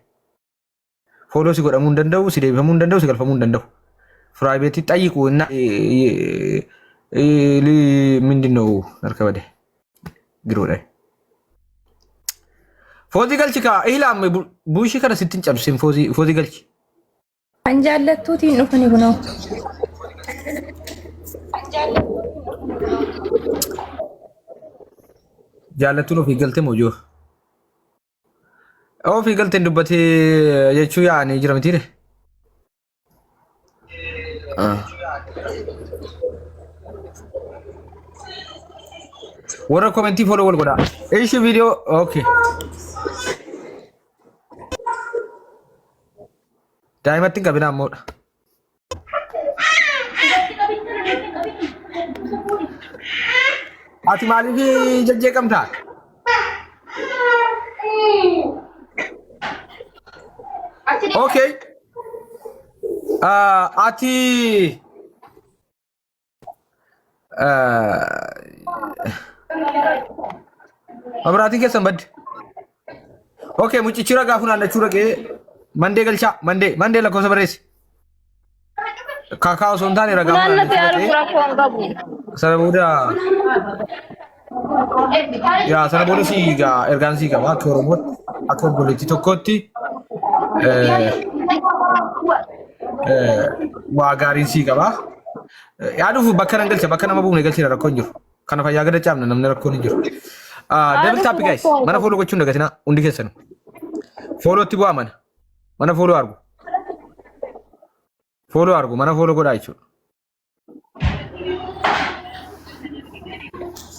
Fooloo si godhamuu hin danda'u, si deebifamuu hin danda'u, si galfamuu hin danda'u. Firaayibeetii xayyiqu inna ምንድን ነው harka bade giroodha. Foozii galchi kaa ilaam buushii kana sitti hin cabsin foozii foozii galchi. Kan jaallattuutiin dhufani kunoo. Jaallattuun ofii galte moo jiru? Ofii galteen dubbatee jechuu yaa'anii jira mitiire? Warra komentii follow wal godhaa. Ishi viidiyoo okay. Daa'imatti hin qabinaa ammoodha. Ati maaliif jajjeeqamtaa? Okay. Ah, ati ah, Mabraatiin keessan badde. Okay, mucichi ragaa funaannachuu dhaqee mandee galchaa mandee mandee lakkoofsa barreessi. Kaakaa osoo hin taane ragaa Funaannate funaannachuu arguu dhaqee rakkoo hin qabu. sana booda yaa sana booda si gaa ergaan sii qaba akka Oromootti akka obboleettii tokkootti eh, eh, waa gaariin sii qaba. Yaa dhufu bakka nan galcha bakka nama buufne galchina rakkoon jiru. Kana fayyaa gada caamna namni rakkoon hin jiru. Double tap guys mana follow gochuun dagatina hundi keessanu. Followtti bu'aa mana. Mana follow argu. Follow argu mana follow godhaa jechuudha.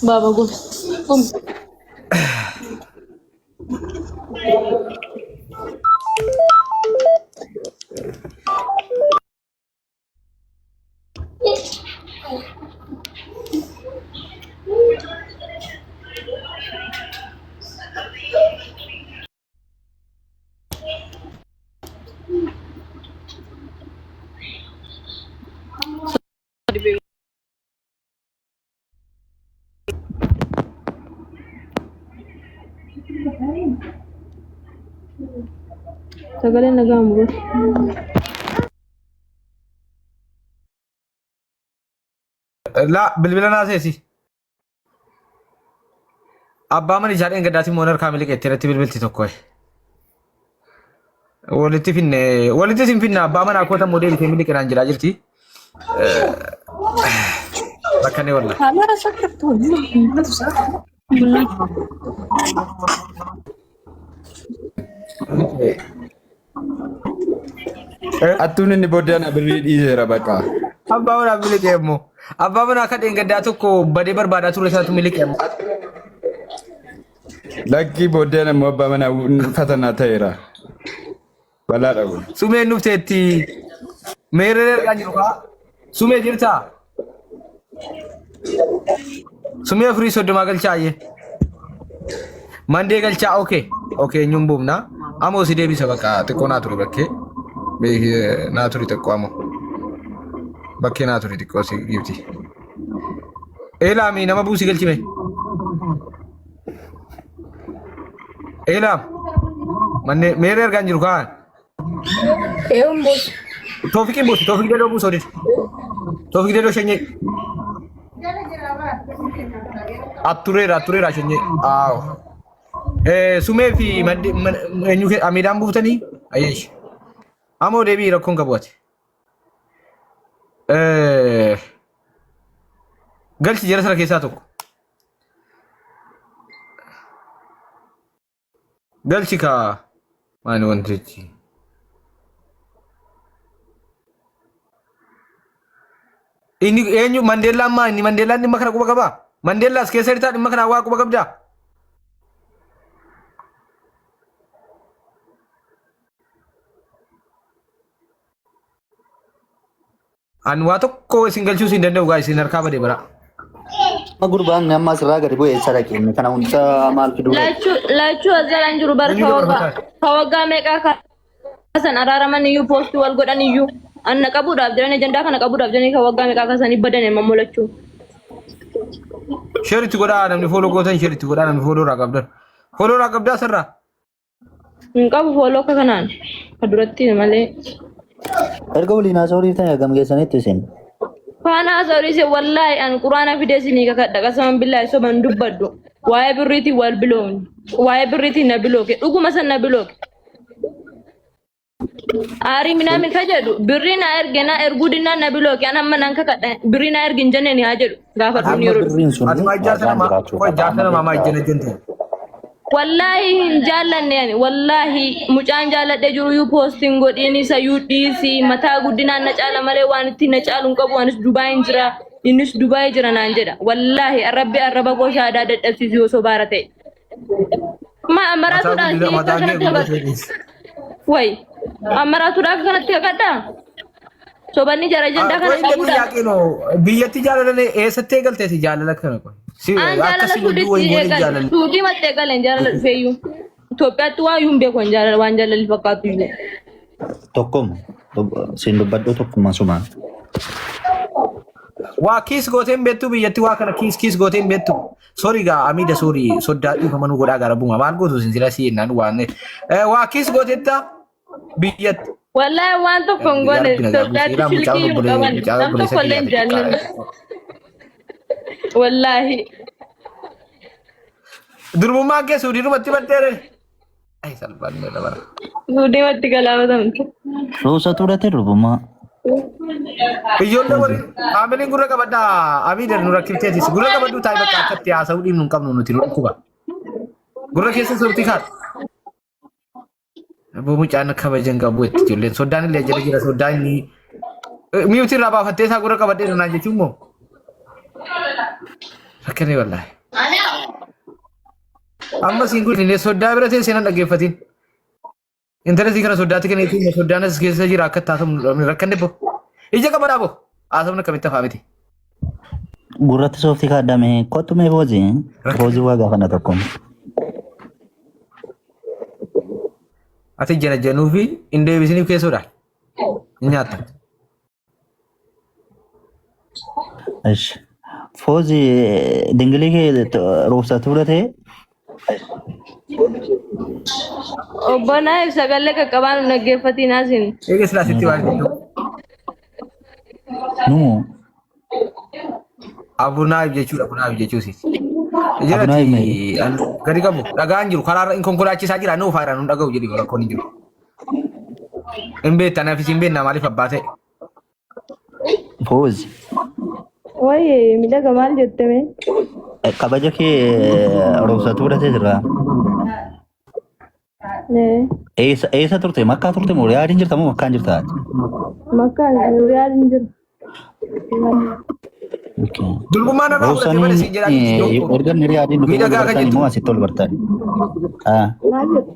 Baaba gum. Gum. Sagaleen dhaga'amu bara. Laa bilbila naa seesi. Abbaa mana isaa dheengaddaati immoo harkaa miliqeetti irratti bilbilti tokko. Walitti finne walitti sin finna abbaa manaa koota immoo deebitee miliqinaan jedhaa jirti. Rakkannee wallah. Attuun inni booddee ana birrii dhiiseera bakka. Abbaa manaa miliqee immoo. Abbaa manaa akka dheengaddaa tokko badee barbaadaa ture isaatu miliqee immoo. Lakkii booddee ana immoo abbaa manaa fatanaa ta'eera. Balaa dhabu. Sumeen dhufteetti. Meerree ergaa jiru kaa. Sumee jirtaa? Sumee afurii soddomaa galchaa ayyee. Mandee galchaa okee. Okee eenyuun buufna. Amoo si deebisa bakka xiqqoo naa turi bakkee. Naa turi xiqqoo amoo. Bakkee naa turi xiqqoo si giifti. Eelaami nama buusi galchime. Eelaam. Mannee meerree argaa hin jiru kaan. Eewwan buusu. Toofiqiin buusi. Toofiq Dedoo buusi odin. Toofiq Dedoo shanyee. Attureera attureera shanyee. Aawo. Sumee fi maddi eenyu amiidhaan buuftanii? Ayyeesh. Amoo deebii rakkoon qabu ati. Galchi jara sana keessaa tokko. Galchi kaa maali wantichi? Inni eenyu Mandeellaan maa inni Mandeellaan dhimma kana quba qabaa? Mandeellaas keessa jirtaa dhimma kana waa quba qabdaa? An waa tokko isin galchuus hin danda'u gaa isin harkaa bade bara. Gurbaan amma asirraa gadi bu'ee eessa dhaqe inni kana hunda maal fiduu dhaqe? Lachuu lachuu as jalaan jiru bar Eenyu ka waggaa dabarfataa? ka waggaa meeqaa kaasan araaraman iyyuu poostii wal godhan iyyuu anna qabuudhaaf jedhanii ajandaa kana qabuudhaaf jedhanii ka waggaa meeqaa kaasanii badan immoo lachuu. Sheer itti godhaa namni fooloo gootan sheer itti godhaa namni fooloo irraa qabdan. Fooloo irraa qabdaa sirraa. Hin qabu fooloo akka kanaan ka duratti malee. Erga waliin haasa'uu dhiiftan hagam geessanitti isin? Faana haasa'uu dhiise wallaahi an quraana fidee isinii kakadha qasaman billaahi soban dubbadhu. Waa'ee birriitiin wal biloon. Waa'ee birriitiin na bilooke. Dhuguma san na bilooke. Aarii minaamin ka jedhu birrii na erge na erguu dinnaan na bilooke. An amma nan kakadha. Birrii na ergi hin jenneen haa jedhu. Gaafadhuun Amma yeroo birriin sun Ati maa jaarsa waagaan namaa jiraachuu qoy qaba. jaarsa Amma namaa maa beektaa. ijjana jente. Wallaahi hin jaallanne ani wallaahi mucaan jaalladhee jiru yuu poostiin godhiin isa yuu dhiisi mataa guddinaan na caala malee waan ittiin na caalu hin qabu anis Dubaayin jira innis Dubaay jira naan jedha wallaahi arrabbi arraba koo shaadaa dadhabsiisu yoo sobaara ta'e. Ma Mataa maraatuudhaan guddina si mataa kee kanatti guddina kakadha keessa. wayi maraatuudhaaf kanatti kakadha sobanni jara ajandaa kana Qoy inni qabuudhaaf. xiyyaaqee noo biyyatti jaalala eessatti eegalteeti jaalala kana qoy. Si An akka jaalala si lubbuu suuditti wayii goone eegale. jaalala. Suudii matti eegale hin jaalala dhufeeyyuu. Itoophiyaatti waa iyyuu hin beeku hin jaalala waan jaalalli fakkaatu iyyuu. Tokkuma. Siin dubbadhu tokkuma sumaan. Waa kiis gootee hin beektu biyyatti waa kana kiis kiis gootee hin beektu. Sorry gaa Amiida sorry soddaa dhiifama nu godhaa gara buma maal gootu sin sila si jennaan waan. Waa kiis gooteetta biyyatti. Wallaahi waan tokko hin Yaa goone Rabbi nagaa buuse. Itoophiyaatti Ilaa mucaan silkii hin obbolee qaban mucaan nam obboleessa tokko illee kiyyaa hin xiqqaa. jaallanne. Wallaahi. Durbummaan kee suudii dhumatti baddeere. Ay salphaan mee dabala. Suudii matti galaafatamte. Roobsa tuudhate durbummaa. Ijoollee waliin faamiliin gurra qabadhaa Amiida nu rakkifteetis gurra qabadhuu taa'ee bakka akkatti haasa'uu dhiibnu hin qabnu nuti nu dhukkuba. Gurra keessa suurtii kaadhu. Abbo mucaan kabaja hin qabu itti ijoolleen soddaan illee jala jira soddaan inni mi'uuti irraa baafattee isaa gurra qabadhee naan jechuun moo rakkate wallaahi. Amma siin kun illee soddaa bira teessee nan dhaggeeffatin. Intala sii kana soddaatti kenneetiin soddaan as keessa jira akka itti haasofnu rakkanne bo. Ija qabadhaa bo. Haasofni akkamitti afaa miti. Gurratti sooftii kaadhame kottu mee foozii. Foozii waa gaafanna tokko. Ati jana januu fi hin deebisiniif keessoodha. Hin nyaatta. Ish. Foozii dingilii kee roobsa tuudhate Obbo Naayif sagalee qaqqabaa nu dhaggeeffatiin asin. Eega silaa sitti waan jettu. numu Abunaayif jechuudha abunaayif jechuusi. Abunaayif Jalatti meeqa? gadi qabu dhagaan jiru karaarra hin konkolaachisaa jira nu faayira nu dhaga'u jedhi rakkoon hin jiru. Hin beektan afis hin beekna maaliif abbaa ta'e. Foozi. Wayi miidhaga maal jette mee? Kabaja kee roobsa tuudhate jira. Eessa eessa turte? Makkaa turte moo Riyaadiin jirta moo Makkaan jirta? Makkaan Riyaad hin jiru. Okay. Durbummaa narraa fudhatee malee siin jedhaa jirti Roobsanii jonkoo. erga inni Riyaadiin dhufee wal Miidhagaa kan bartan jettu. immoo asitti wal bartan. Ah, Maal jette?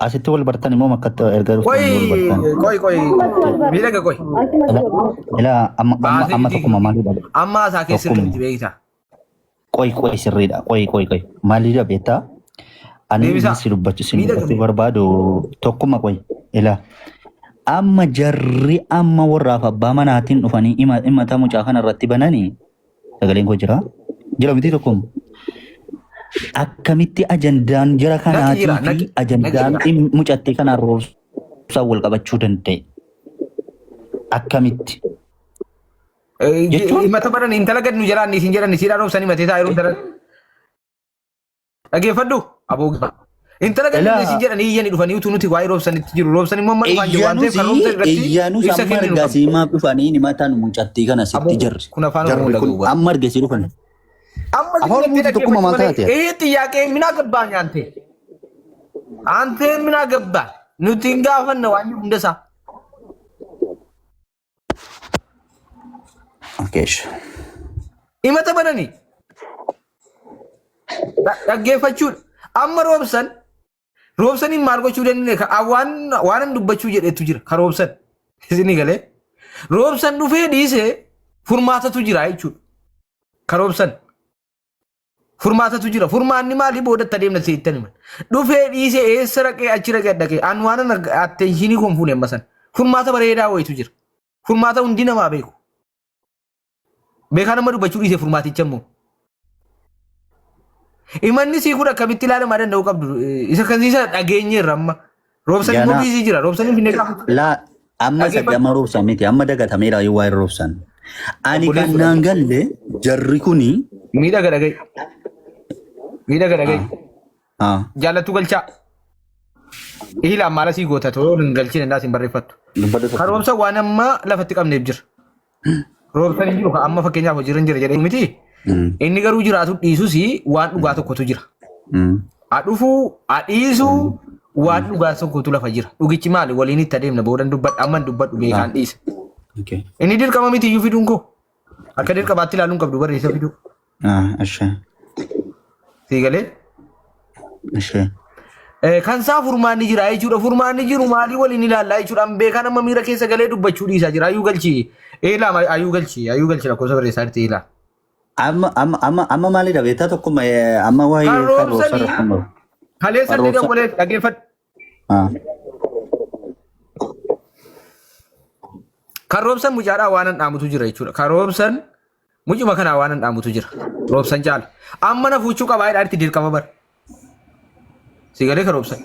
Asitti wal bartan immoo makkatti erga Qoy dhuftanii wal bartan. qoy qoy miidhaga qoy. Asumatti Ila wal bartan. ila amma amma Baasee amma miti. tokkuma maalidha? Amma isaa keessa Tokkuma. miti beektaa. Qoy qoy sirriidha. Qoy qoy qoy. Maalidha beektaa? Ani Deebisaa. inni si dubbachuu si Miidhaga dubbachuu barbaadu tokkuma qoy. Ila amma jarri amma warraaf abbaa manaatiin dhufanii hima himata mucaa kana irratti bananii sagaleen koo jira. Jira miti tokkuma. Akkamitti ajandaan jara Naqi kanaatii jira fi naqi naqi ajandaan jira. mucattii kanaan roobsaan wal qabachuu danda'e? Akkamitti? Jechuun Himata baran intala gad nu jalaan isin jedhan isiidhaan roobsan himatee taa'ee intala dhaggeeffadhu aboo intala gad nu ilaa isin jedhan iyyanii dhufanii utuu nuti waa'ee roobsanitti jiru roobsan immoo amma dhufaan jiru waan ta'eef kan roobsan irratti Iyyaanus ibsa amma kenninu argaa qabna. siimaaf dhufanii himatan mucattii kana Aboo sitti jarri. kun afaan Oromoo Jarri kun dhaga'u bara. amma argasii dhufan. Amma Afaan isin itti Oromootiin tokkuma dhaggeeffachuu maal malee taate? ee xiyyaaqee minaa gabbaa nyaante. Antee minaa gabbaa nuti hin gaafanne waan hunda isaa. Okeesh. Himata bananii dhaggeeffachuudha. Amma roobsan roobsaniin maal gochuu dandeenye waan waan dubbachuu jedhetu jira ka roobsan isinii galee roobsan dhufee dhiisee furmaatatu jira jechuudha. Ka roobsan furmaatatu jira. Furmaanni maali boodatti adeemna seettan himan. Dhufee dhiisee eessa dhaqee achi dhaqee dhaqee an waan attentionii koon fuune amma sana. Furmaata bareedaa wayitu jira. Furmaata hundi namaa beeku. Beekaa nama dubbachuu dhiisee furmaaticha immoo. Imanni sii kun akkamitti ilaalamaa danda'u qabdu isa kan isa dhageenyeerra amma. Roobsan immoo Ganaa biizii jira. Roobsan hin finne gaafa. laa amma isa Dhaggeeffadhu. gama roobsan miti amma dagatameera yoo waa'ee roobsan. Ani kan Obboleessu naan dhaggeeffadhu. galle jarri kuni Miidhaga dhaga'i. Miidhaga dhaga'i. Ah. Jaallattuu galchaa. Ihilaan maala sii goota too hin galchine indaa siin barreeffattu. Dubbadhu Kan tokko. roobsan waan amma lafatti qabneef jira. Roobsan hin jiru kan amma fakkeenyaaf hojiirra hin jira jedhee miti. Inni garuu jiraatu dhiisus waan dhugaa tokkotu jira. A dhufuu, a dhiisuu waan dhugaa tokkotu lafa jira. Dhugichi maali? Waliin itti adeemna boodan dubbadha amma hin dubbadhu beekaan dhiisa. Okay. Inni dirqama miti iyyuu fiduun koo. Akka dirqamaatti ilaaluun qabdu barreessa fiduu. Ah, ishee. Sii galee? Ishee. Kan isaa furmaanni jira jechuudha. Furmaanni jiru maalii waliin ilaallaa jechuudha. An beekaan amma miira keessa galee dubbachuu dhiisaa jira. Ayuu galchi. Eelaa ayuu galchi. Ayuu galchi lakkoofsa barreessaa jirti eelaa. Amma amma amma amma maalidha beektaa tokkuma amma waa'ee Kan kan roobsa roobsanii irratti hin kaleessa Kan illee roobsa. dawwalee dhaggeeffadhu. Ah. Kan roobsan mucaadhaa waan an dhaamutu jira jechuudha. Kan roobsan mucuma kanaa waan an dhaamutu jira. Roobsan caala. Amma na fuuchuu qabaa jedhaa itti dirqama bara. Si galee kan roobsan.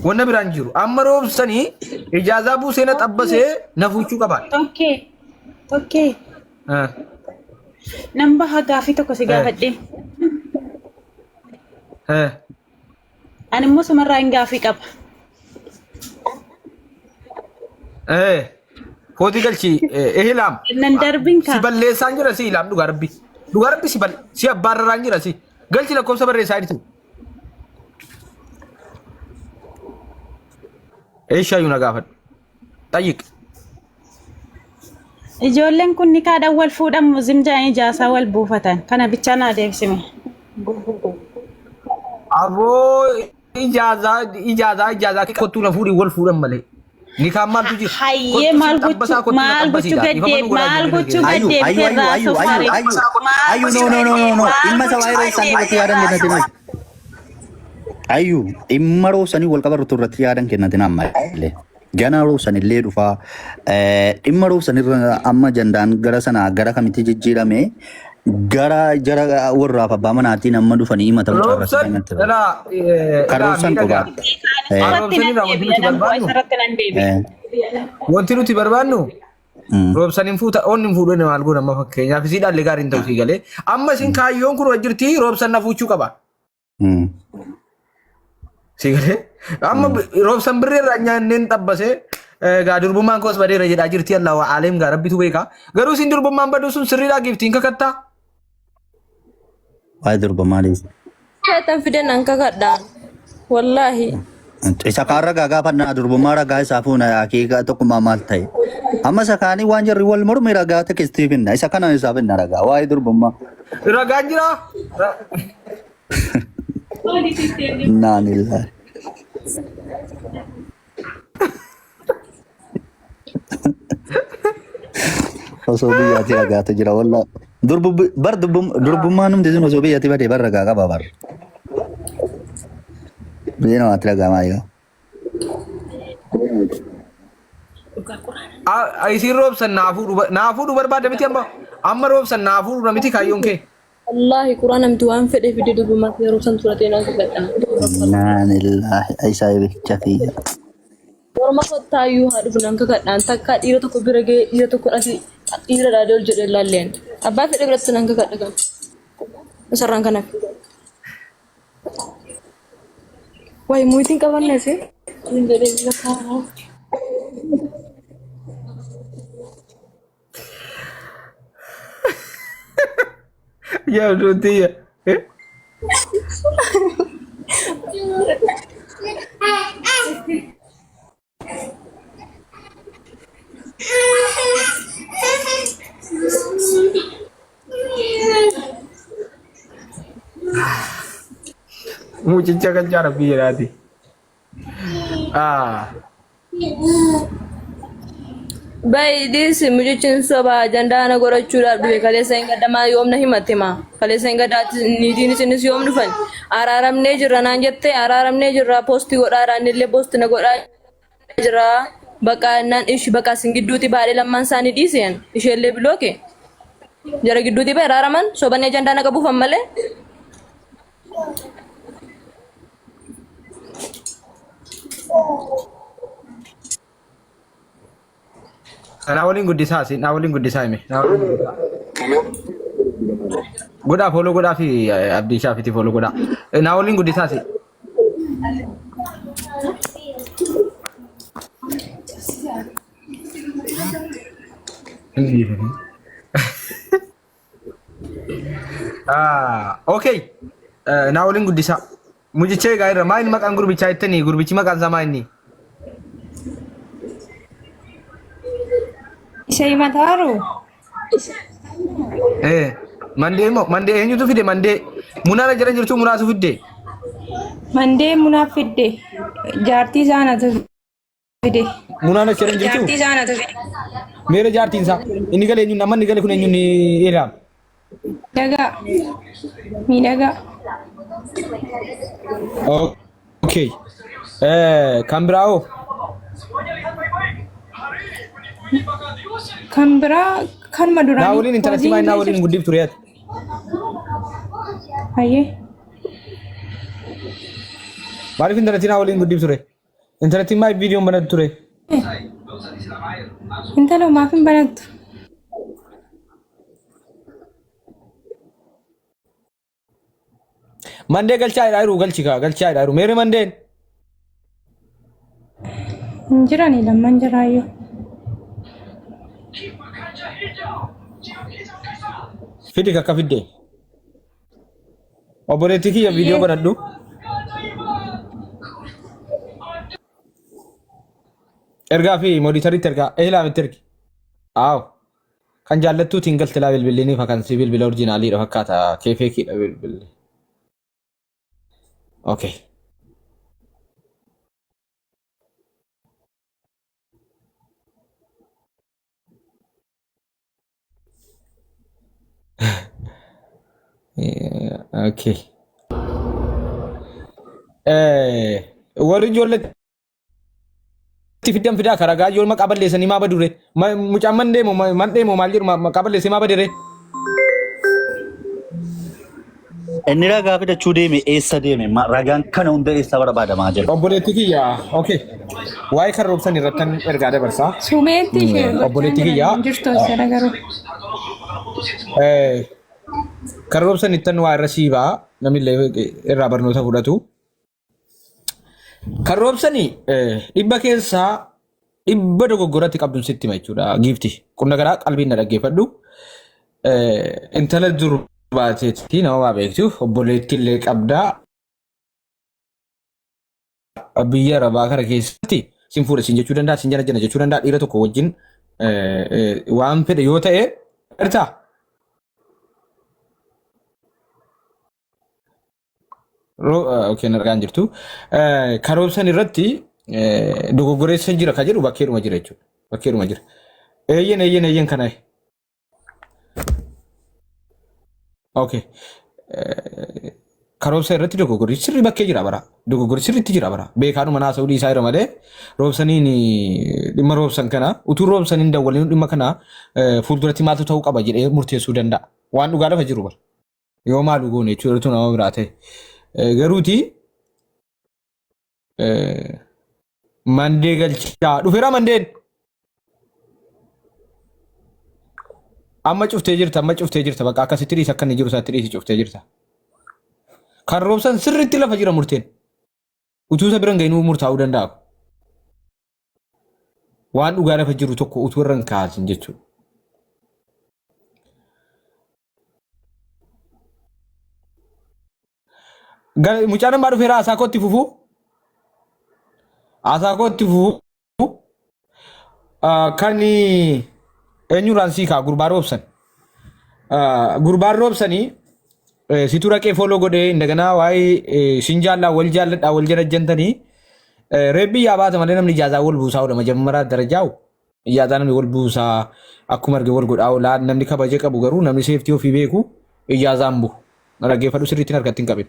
Wanna biraan jiru. Amma roobsanii ijaazaa buusee na xabbasee na fuuchuu qabaa. Tokkee. Tokkee. Ah. Nan baha gaafii tokko si gaafadhe. Eh. Ani immoo sumarraa hin gaafii qaba. Eh. Kootii galchi ehilaam. Nan darbin Si kaa. balleessaan jira si ilaam dhugaa rabbi. Dhugaa rabbi si bal si abbaarraraan jira si. Galchi lakkoofsa barreessaa jirtu. Eeshaa na gaafadhu. Xayyiq. Ijoolleen kun nikaadhaan wal fuudhan muzim jedhanii ijaasaa wal buufatan. Kana bichaa naa deebisime. Aboo ijaazaa ijaazaa ijaazaa kottuu na fuudhi wal fuudhan malee. Nikaan maaltu jira? Hayyee maal gochuu maal gochuu gaddee maal gochuu Ayu, gaddee ayu, ayu, irraa ayu, ayu, sofaare. ayu, ayu, no, no, no, no, no. Dhimma isa waa'ee roobsanii irratti yaadan kennatin. Ayu, dhimma roobsanii wal qabartu irratti yaadan kennatin amma illee. Gana roobsan illee dhufaa. Dhimma roobsan irra amma jandaan gara sana gara kamitti jijjiirame gara jara warraaf abbaa manaatiin amma dhufanii himata mucaa irratti Roobsan kan natti ilaa Kan ilaa roobsan miidhagaa. qofa. Isarratti Roobsan nan irraa wanti deebi'a nuti nan bu'a barbaannu isarratti nan deebi'a. wanti nuti barbaannu roobsan hin fuuta onni hin fuudhu maal goona amma fakkeenyaaf isii dhaallee gaariin ta'u sii galee amma isin kaayyoon kun wajjirti roobsan na fuuchuu qaba. Sii galee amma roobsan birree irraa nyaanneen xabbasee gaa durbummaan koos badeera jedhaa jirti Allah wa aleem gaa rabbitu beeka garuu isin durbummaan baduu sun sirriidhaa giiftiin kakattaa. Waa'ee durba maaliif? Feetan fiden an kakadhaan. Wallaahi. Isa kaan ragaa gaafannaa durbummaa ragaa isaa fuuna akeeka tokkummaa maal ta'e. Amma isa kaanii waan jarri wal morme ragaa tekestii finna. Isa kana isaa finna ragaa waa'ee durbummaa. Ragaan jiraa? Naan illaa. Osoo biyyaatti ragaatu jira wallaa. Bar durbummaan hundi sun osoo biyyatti badee bar ragaa qaba bar. Biyya namaatti ragaa maali qaba? Isiin roobsan naa fuudhu naa fuudhu barbaadda miti amma amma roobsan naa fuudhu miti kaayyoon kee. Wallaahi quraana miti waan fedhe fide durbummaa kee yeroo san ture naan kakadha. Innaa lillaahi isaa ibicha kiyya. Morma kottaayyuu haa dhufu nan kakadhaan takkaa dhiira tokko bira ga'ee dhiira tokko asii dhiira dhaadee ol jedhee laalleen. Abbaa fedhe biratti nan kakadha kan. Isarraan kan hafe. Wayi muyitiin qabanne isin. Kun jedhee bira kaa'aa. Yaa duutiyya. Mucicha kan jaara biyya laati. Ah. Bayi dhiisi mucichi soba ajandaa na godhachuudhaaf dhufe kaleessa hin gaddamaa yoom na himatte maa kaleessa hin gaddaatti niitiin isinis yoom dhufan araaramnee jirra naan jette araaramnee jirra poostii godhaadha innillee poosti na godhaa jira baqa naan ishi baqa isin gidduuti baadhee lammaan isaanii dhiiseen isheellee bilooke jara gidduuti bahe araaraman sobanii ajandaa na qabuufan malee. Naa waliin guddisaa si naa waliin guddisaa hime. Naa waliin guddisaa. Godhaa follow godhaa fi Abdii Shaafiitii follow godhaa. Naa waliin guddisaasi. Ah, okay. Naa waliin guddisaa. Mucicha egaa irra maa inni maqaan gurbichaa jettanii gurbichi maqaan isaa maa inni? Isa himataaru Eh, mandee moo mandee eenyutu fide mandee? Munaara jala jirtu munaatu fidde. Mandee munaaf fidde jaartii isaa natu fide. Munaan achi jala jirtu. Jaartii isaa natu fide. Meera jaartiin isaa inni galee eenyuun amma inni gale kun eenyuun ilaam. Miidhagaa. Miidhagaa. Okay. Kan biraa hoo? Kan biraa kanuma Naa duraanii waliin intalatti hojiin maa naa illee waliin jirti. guddiftu re'aati. Hayyee. Maaliif intalatti naa waliin guddiftu ture? Intalatti maaliif viidiyoon banattu ture? Intala maaf hin banattu? Mandee galchaa jedhaa jiru galchi kaa galchaa jedhaa jiru. Meerri mandeen? Hin jirani lamman jiraayyuu. Fidi kakka fidde. Obboleettii kiyya viidiyoo banadhu. Ergaa fi mooditaritti ergaa eelaamitti ergi. Aaw. Kan jaallattuutiin galte laa bilbilli ni kan si bilbila orjinaaliidha fakkaata kee feekiidha bilbilli. Okay. Okay. Warri ijoollee itti fiddan fidaa karaa gaayyoon maqaa balleessanii maa badure mucaan man deemu man deemu maal jedhu maqaa balleessee maa badire. Inni ragaa fidachuu deeme eessa deeme? Ragaan kana hunda eessa barbaadamaa jira? Obboleetti kiyya okay waa'ee kan roobsan irrattan ergaa dabarsaa. Sumeetti ishee gochaa Obboleetti jiran kiyya hin jirtu as jala garuu. kan roobsan ittan waa irra siibaa namni illee irraa barnoota fudhatu. Kan roobsani dhibba keessaa dhibba dogoggoratti qabduun sitti hima jechuudha giifti. Qonna garaa qalbiin na dhaggeeffadhu. Intala dur baateetti nama waa beektuuf obboleetti illee qabdaa. Biyya arabaa kana keessatti sin fuudha sin jechuu danda'a sin jala jala jechuu danda'a dhiira tokko wajjin waan fedhe yoo ta'e ertaa. Okay, nargaan jirtu. Karoorsan irratti dogoggoreessa jira ka jedhu bakkeedhuma jira jechuudha. Bakkeedhuma jira. Eeyyen eeyyen eeyyen kana. Okay. Karoorsa irratti dogoggorri sirri bakkee jira bara. Dogoggorri sirriitti jira bara. Beekaadhuma naasa'uu dhiisaa jira malee roobsaniin dhimma roobsan kana utuu roobsaniin dawwaliin dhimma kana fuulduratti maaltu ta'uu qaba jedhee murteessuu danda'a. Waan dhugaa lafa jiru bara. Yoo maalu goone jechuudha utuu nama biraa ta'e. Garuuti mandee galchaa dhufeera mandeen. Amma cuftee jirta amma cuftee jirta bakka akkasitti dhiisi akka inni jiru isaatti dhiisi cuftee jirta. Kan roobsan sirriitti lafa jira murteen. Utuu isa bira hin gahinuu murtaa'uu danda'a. Waan dhugaa lafa jiru tokko utuu irra hin kaasin jechuudha. Mucaan ammaa dhufeera haasaa kootti fufuu. Haasaa kootti fufuu. Kan eenyurraan sii kaa gurbaa roobsan. Gurbaan roobsanii situ raqee fooloo godhee indaganaa waa'ee sin jaallaa wal jaalladhaa wal janajjantanii reebbii yaa baata malee namni ijaazaa wal buusaa oola majammaraa darajaa'u. Ijaazaa namni wal buusaa akkuma arge wal godhaa oola namni kabaja qabu garuu namni seeftii ofii beeku ijaazaan bu'u. Na dhaggeeffadhu sirriitti harkatti hin qabin.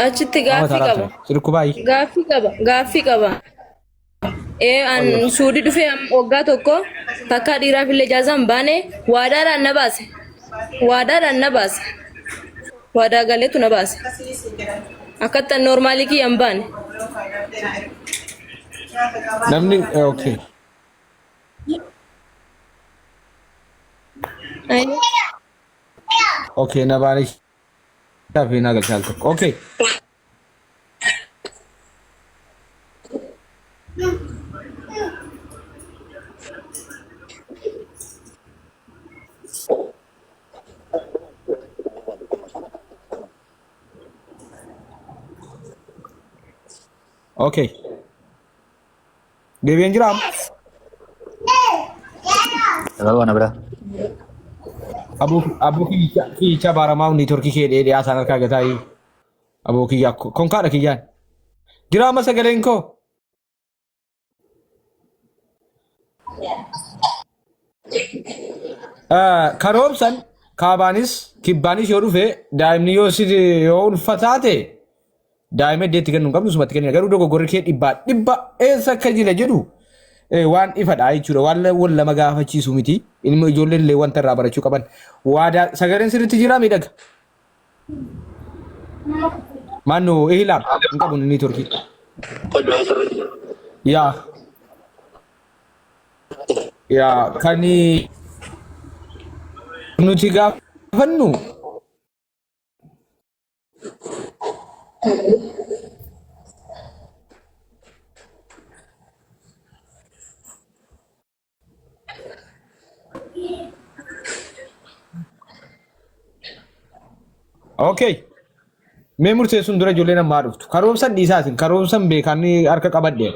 Achitti Nama gaaffii taraa qaba. ture. Sirkku baay'ee. Gaaffii qaba. Gaaffii qaba. Ee an suudii dhufee waggaa tokko takkaa dhiiraaf illee ijaazaan baane waadaadhaan na baase. Waadaadhaan na baase. Waadaa galeetu na baase. Akkatti an noormaalii kiyya hin baane. Namni okay. Okay, na baanee fi na galchaa al tokko. Okay. Okay. Deebi'een jiraa? Dabaluu ana biraa. Aboo aboo kiyyicha kiyyicha baaramaa niitoorkii kee dheedhee haasaan harkaa gataa aboo kiyyaa konkaadha kiyyaan. Jiraa amma sagaleen koo? Karoomsan kaabaanis kibbaanis yoo dhufe daa'imni yoo si yoo ulfataate daa'ima iddeetti kennu hin qabnu sumatti kennina garuu dogoggorri kee dhibbaa dhibba eessa akka jira jedhu waan ifadha jechuudha waan wal lama gaafachiisu miti ilmi ijoolleen illee wanta irraa barachuu qaban waadaa sagaleen sirriitti jira miidhaga maanno ihilaam hin qabu inni turkii yaa yaa kan nuti gaafannu Okay. Mee murteessuun dura ijoolleen ammaa dhuftu. Karoomsan dhiisaatiin karoomsan beekaan harka qabadhe.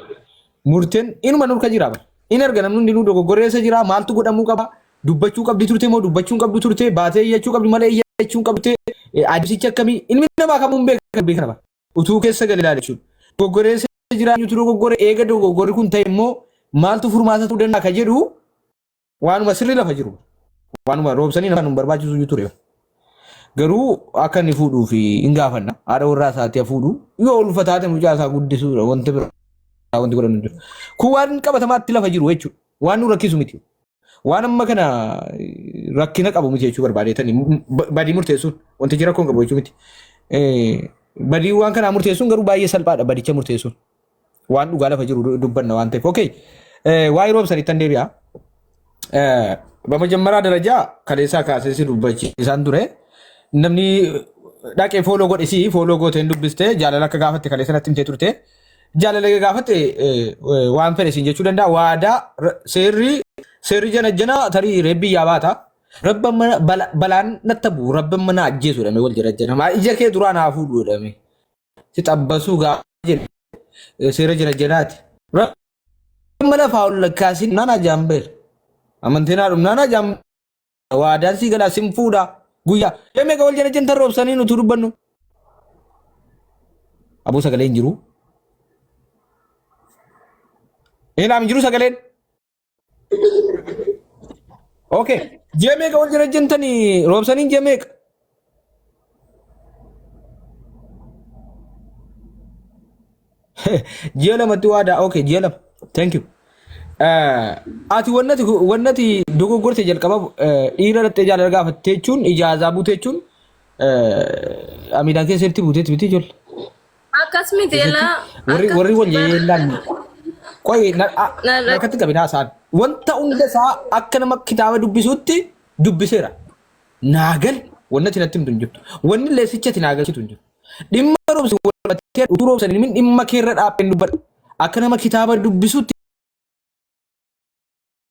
Murteen inuma nurka jira bara. In arga namni hundinuu dogoggorreessa jira maaltu godhamuu qaba. Dubbachuu qabdi turte moo dubbachuu hin qabdu turte baatee iyyachuu qabdi malee iyyachuu hin qabdu turte adeemsichi akkamii ilmi namaa kamuu hin beekan beekana bara. Utuu keessa gale ilaala jechuudha. Dogoggorreessa jira eenyutu dogoggore eega dogoggorri kun ta'e immoo maaltu furmaata ta'uu danda'a ka jedhu waanuma sirrii lafa jiru. Waanuma roobsanii nama nu barbaachisu iyyuu ture. Garuu akka inni fuudhuu fi hin gaafanna. Haadha warraa isaatti haa fuudhu. Yoo ulfa taate mucaa isaa guddisuudha wanti biraa wanti godhamu hin jiru. Kun waan qabatamaatti lafa jiru jechuudha. Waan nu rakkisu miti. Waan amma kana rakkina qabu miti jechuu barbaadeetani badii murteessuun wantichi rakkoo hin qabu jechuu miti. Badii waan kanaa murteessuun garuu baay'ee salphaadha badicha murteessuun. Waan dhugaa lafa jiru dubbanna waan ta'eef. Okay. Waa'ee roobsan ittan deebi'a. በመጀመሪያ ደረጃ kaleessaa kaasee si dubbachiisaan ture. Namni dhaqee fooloo godhe si fooloo gooteen dubbiste jaalala akka gaafatte kaleessa natti himtee turte. Jaalala eega gaafatte waan fedhe siin jechuu danda'a. Waadaa seerri seerri jana jana tarii reebbi yaa baata. Rabba mana balaan natti bu'u rabba mana ajjeesu jedhame wal jala jana. Maa ija kee duraa naa fuudhu jedhame. Si xabbasuu gaafa jedhe seera jana janaati. Rabba lafaa ol lakkaasin naan ajaan beer. Amantiin haadhum naan ajaan waadaan sii galaa sin fuudha guyyaa. Deemee wal jala jentan roobsanii nuti dubbannu. Aboo sagalee hin jiru. Ilaam hin jiru sagaleen. Okay. Ji'a meeqa wal jala jentanii roobsanii ji'a meeqa? Ji'a lamatti waadaa. Okay, ji'a lama. Thank you. Ati wannati wannati dogoggorte jalqaba dhiira dhattee jaalala gaafatte jechuun ijaazaa buute jechuun amiidhaan keessatti buuteetti miti ijoollee. Akkas miti elaa. Warri Akkas warri wal miti bara. yeellaan qoy harkatti qabinaa isaan wanta hunda isaa akka nama kitaaba dubbisuutti dubbiseera. Naagal wanni ati natti himtu hin jirtu. Wanni leessicha ati naagalchitu hin jiru. Dhimma roobsi walqabatee utuu roobsan hin himin dhimma keerra dhaabbeen dubbadha. Akka nama kitaaba dubbisuutti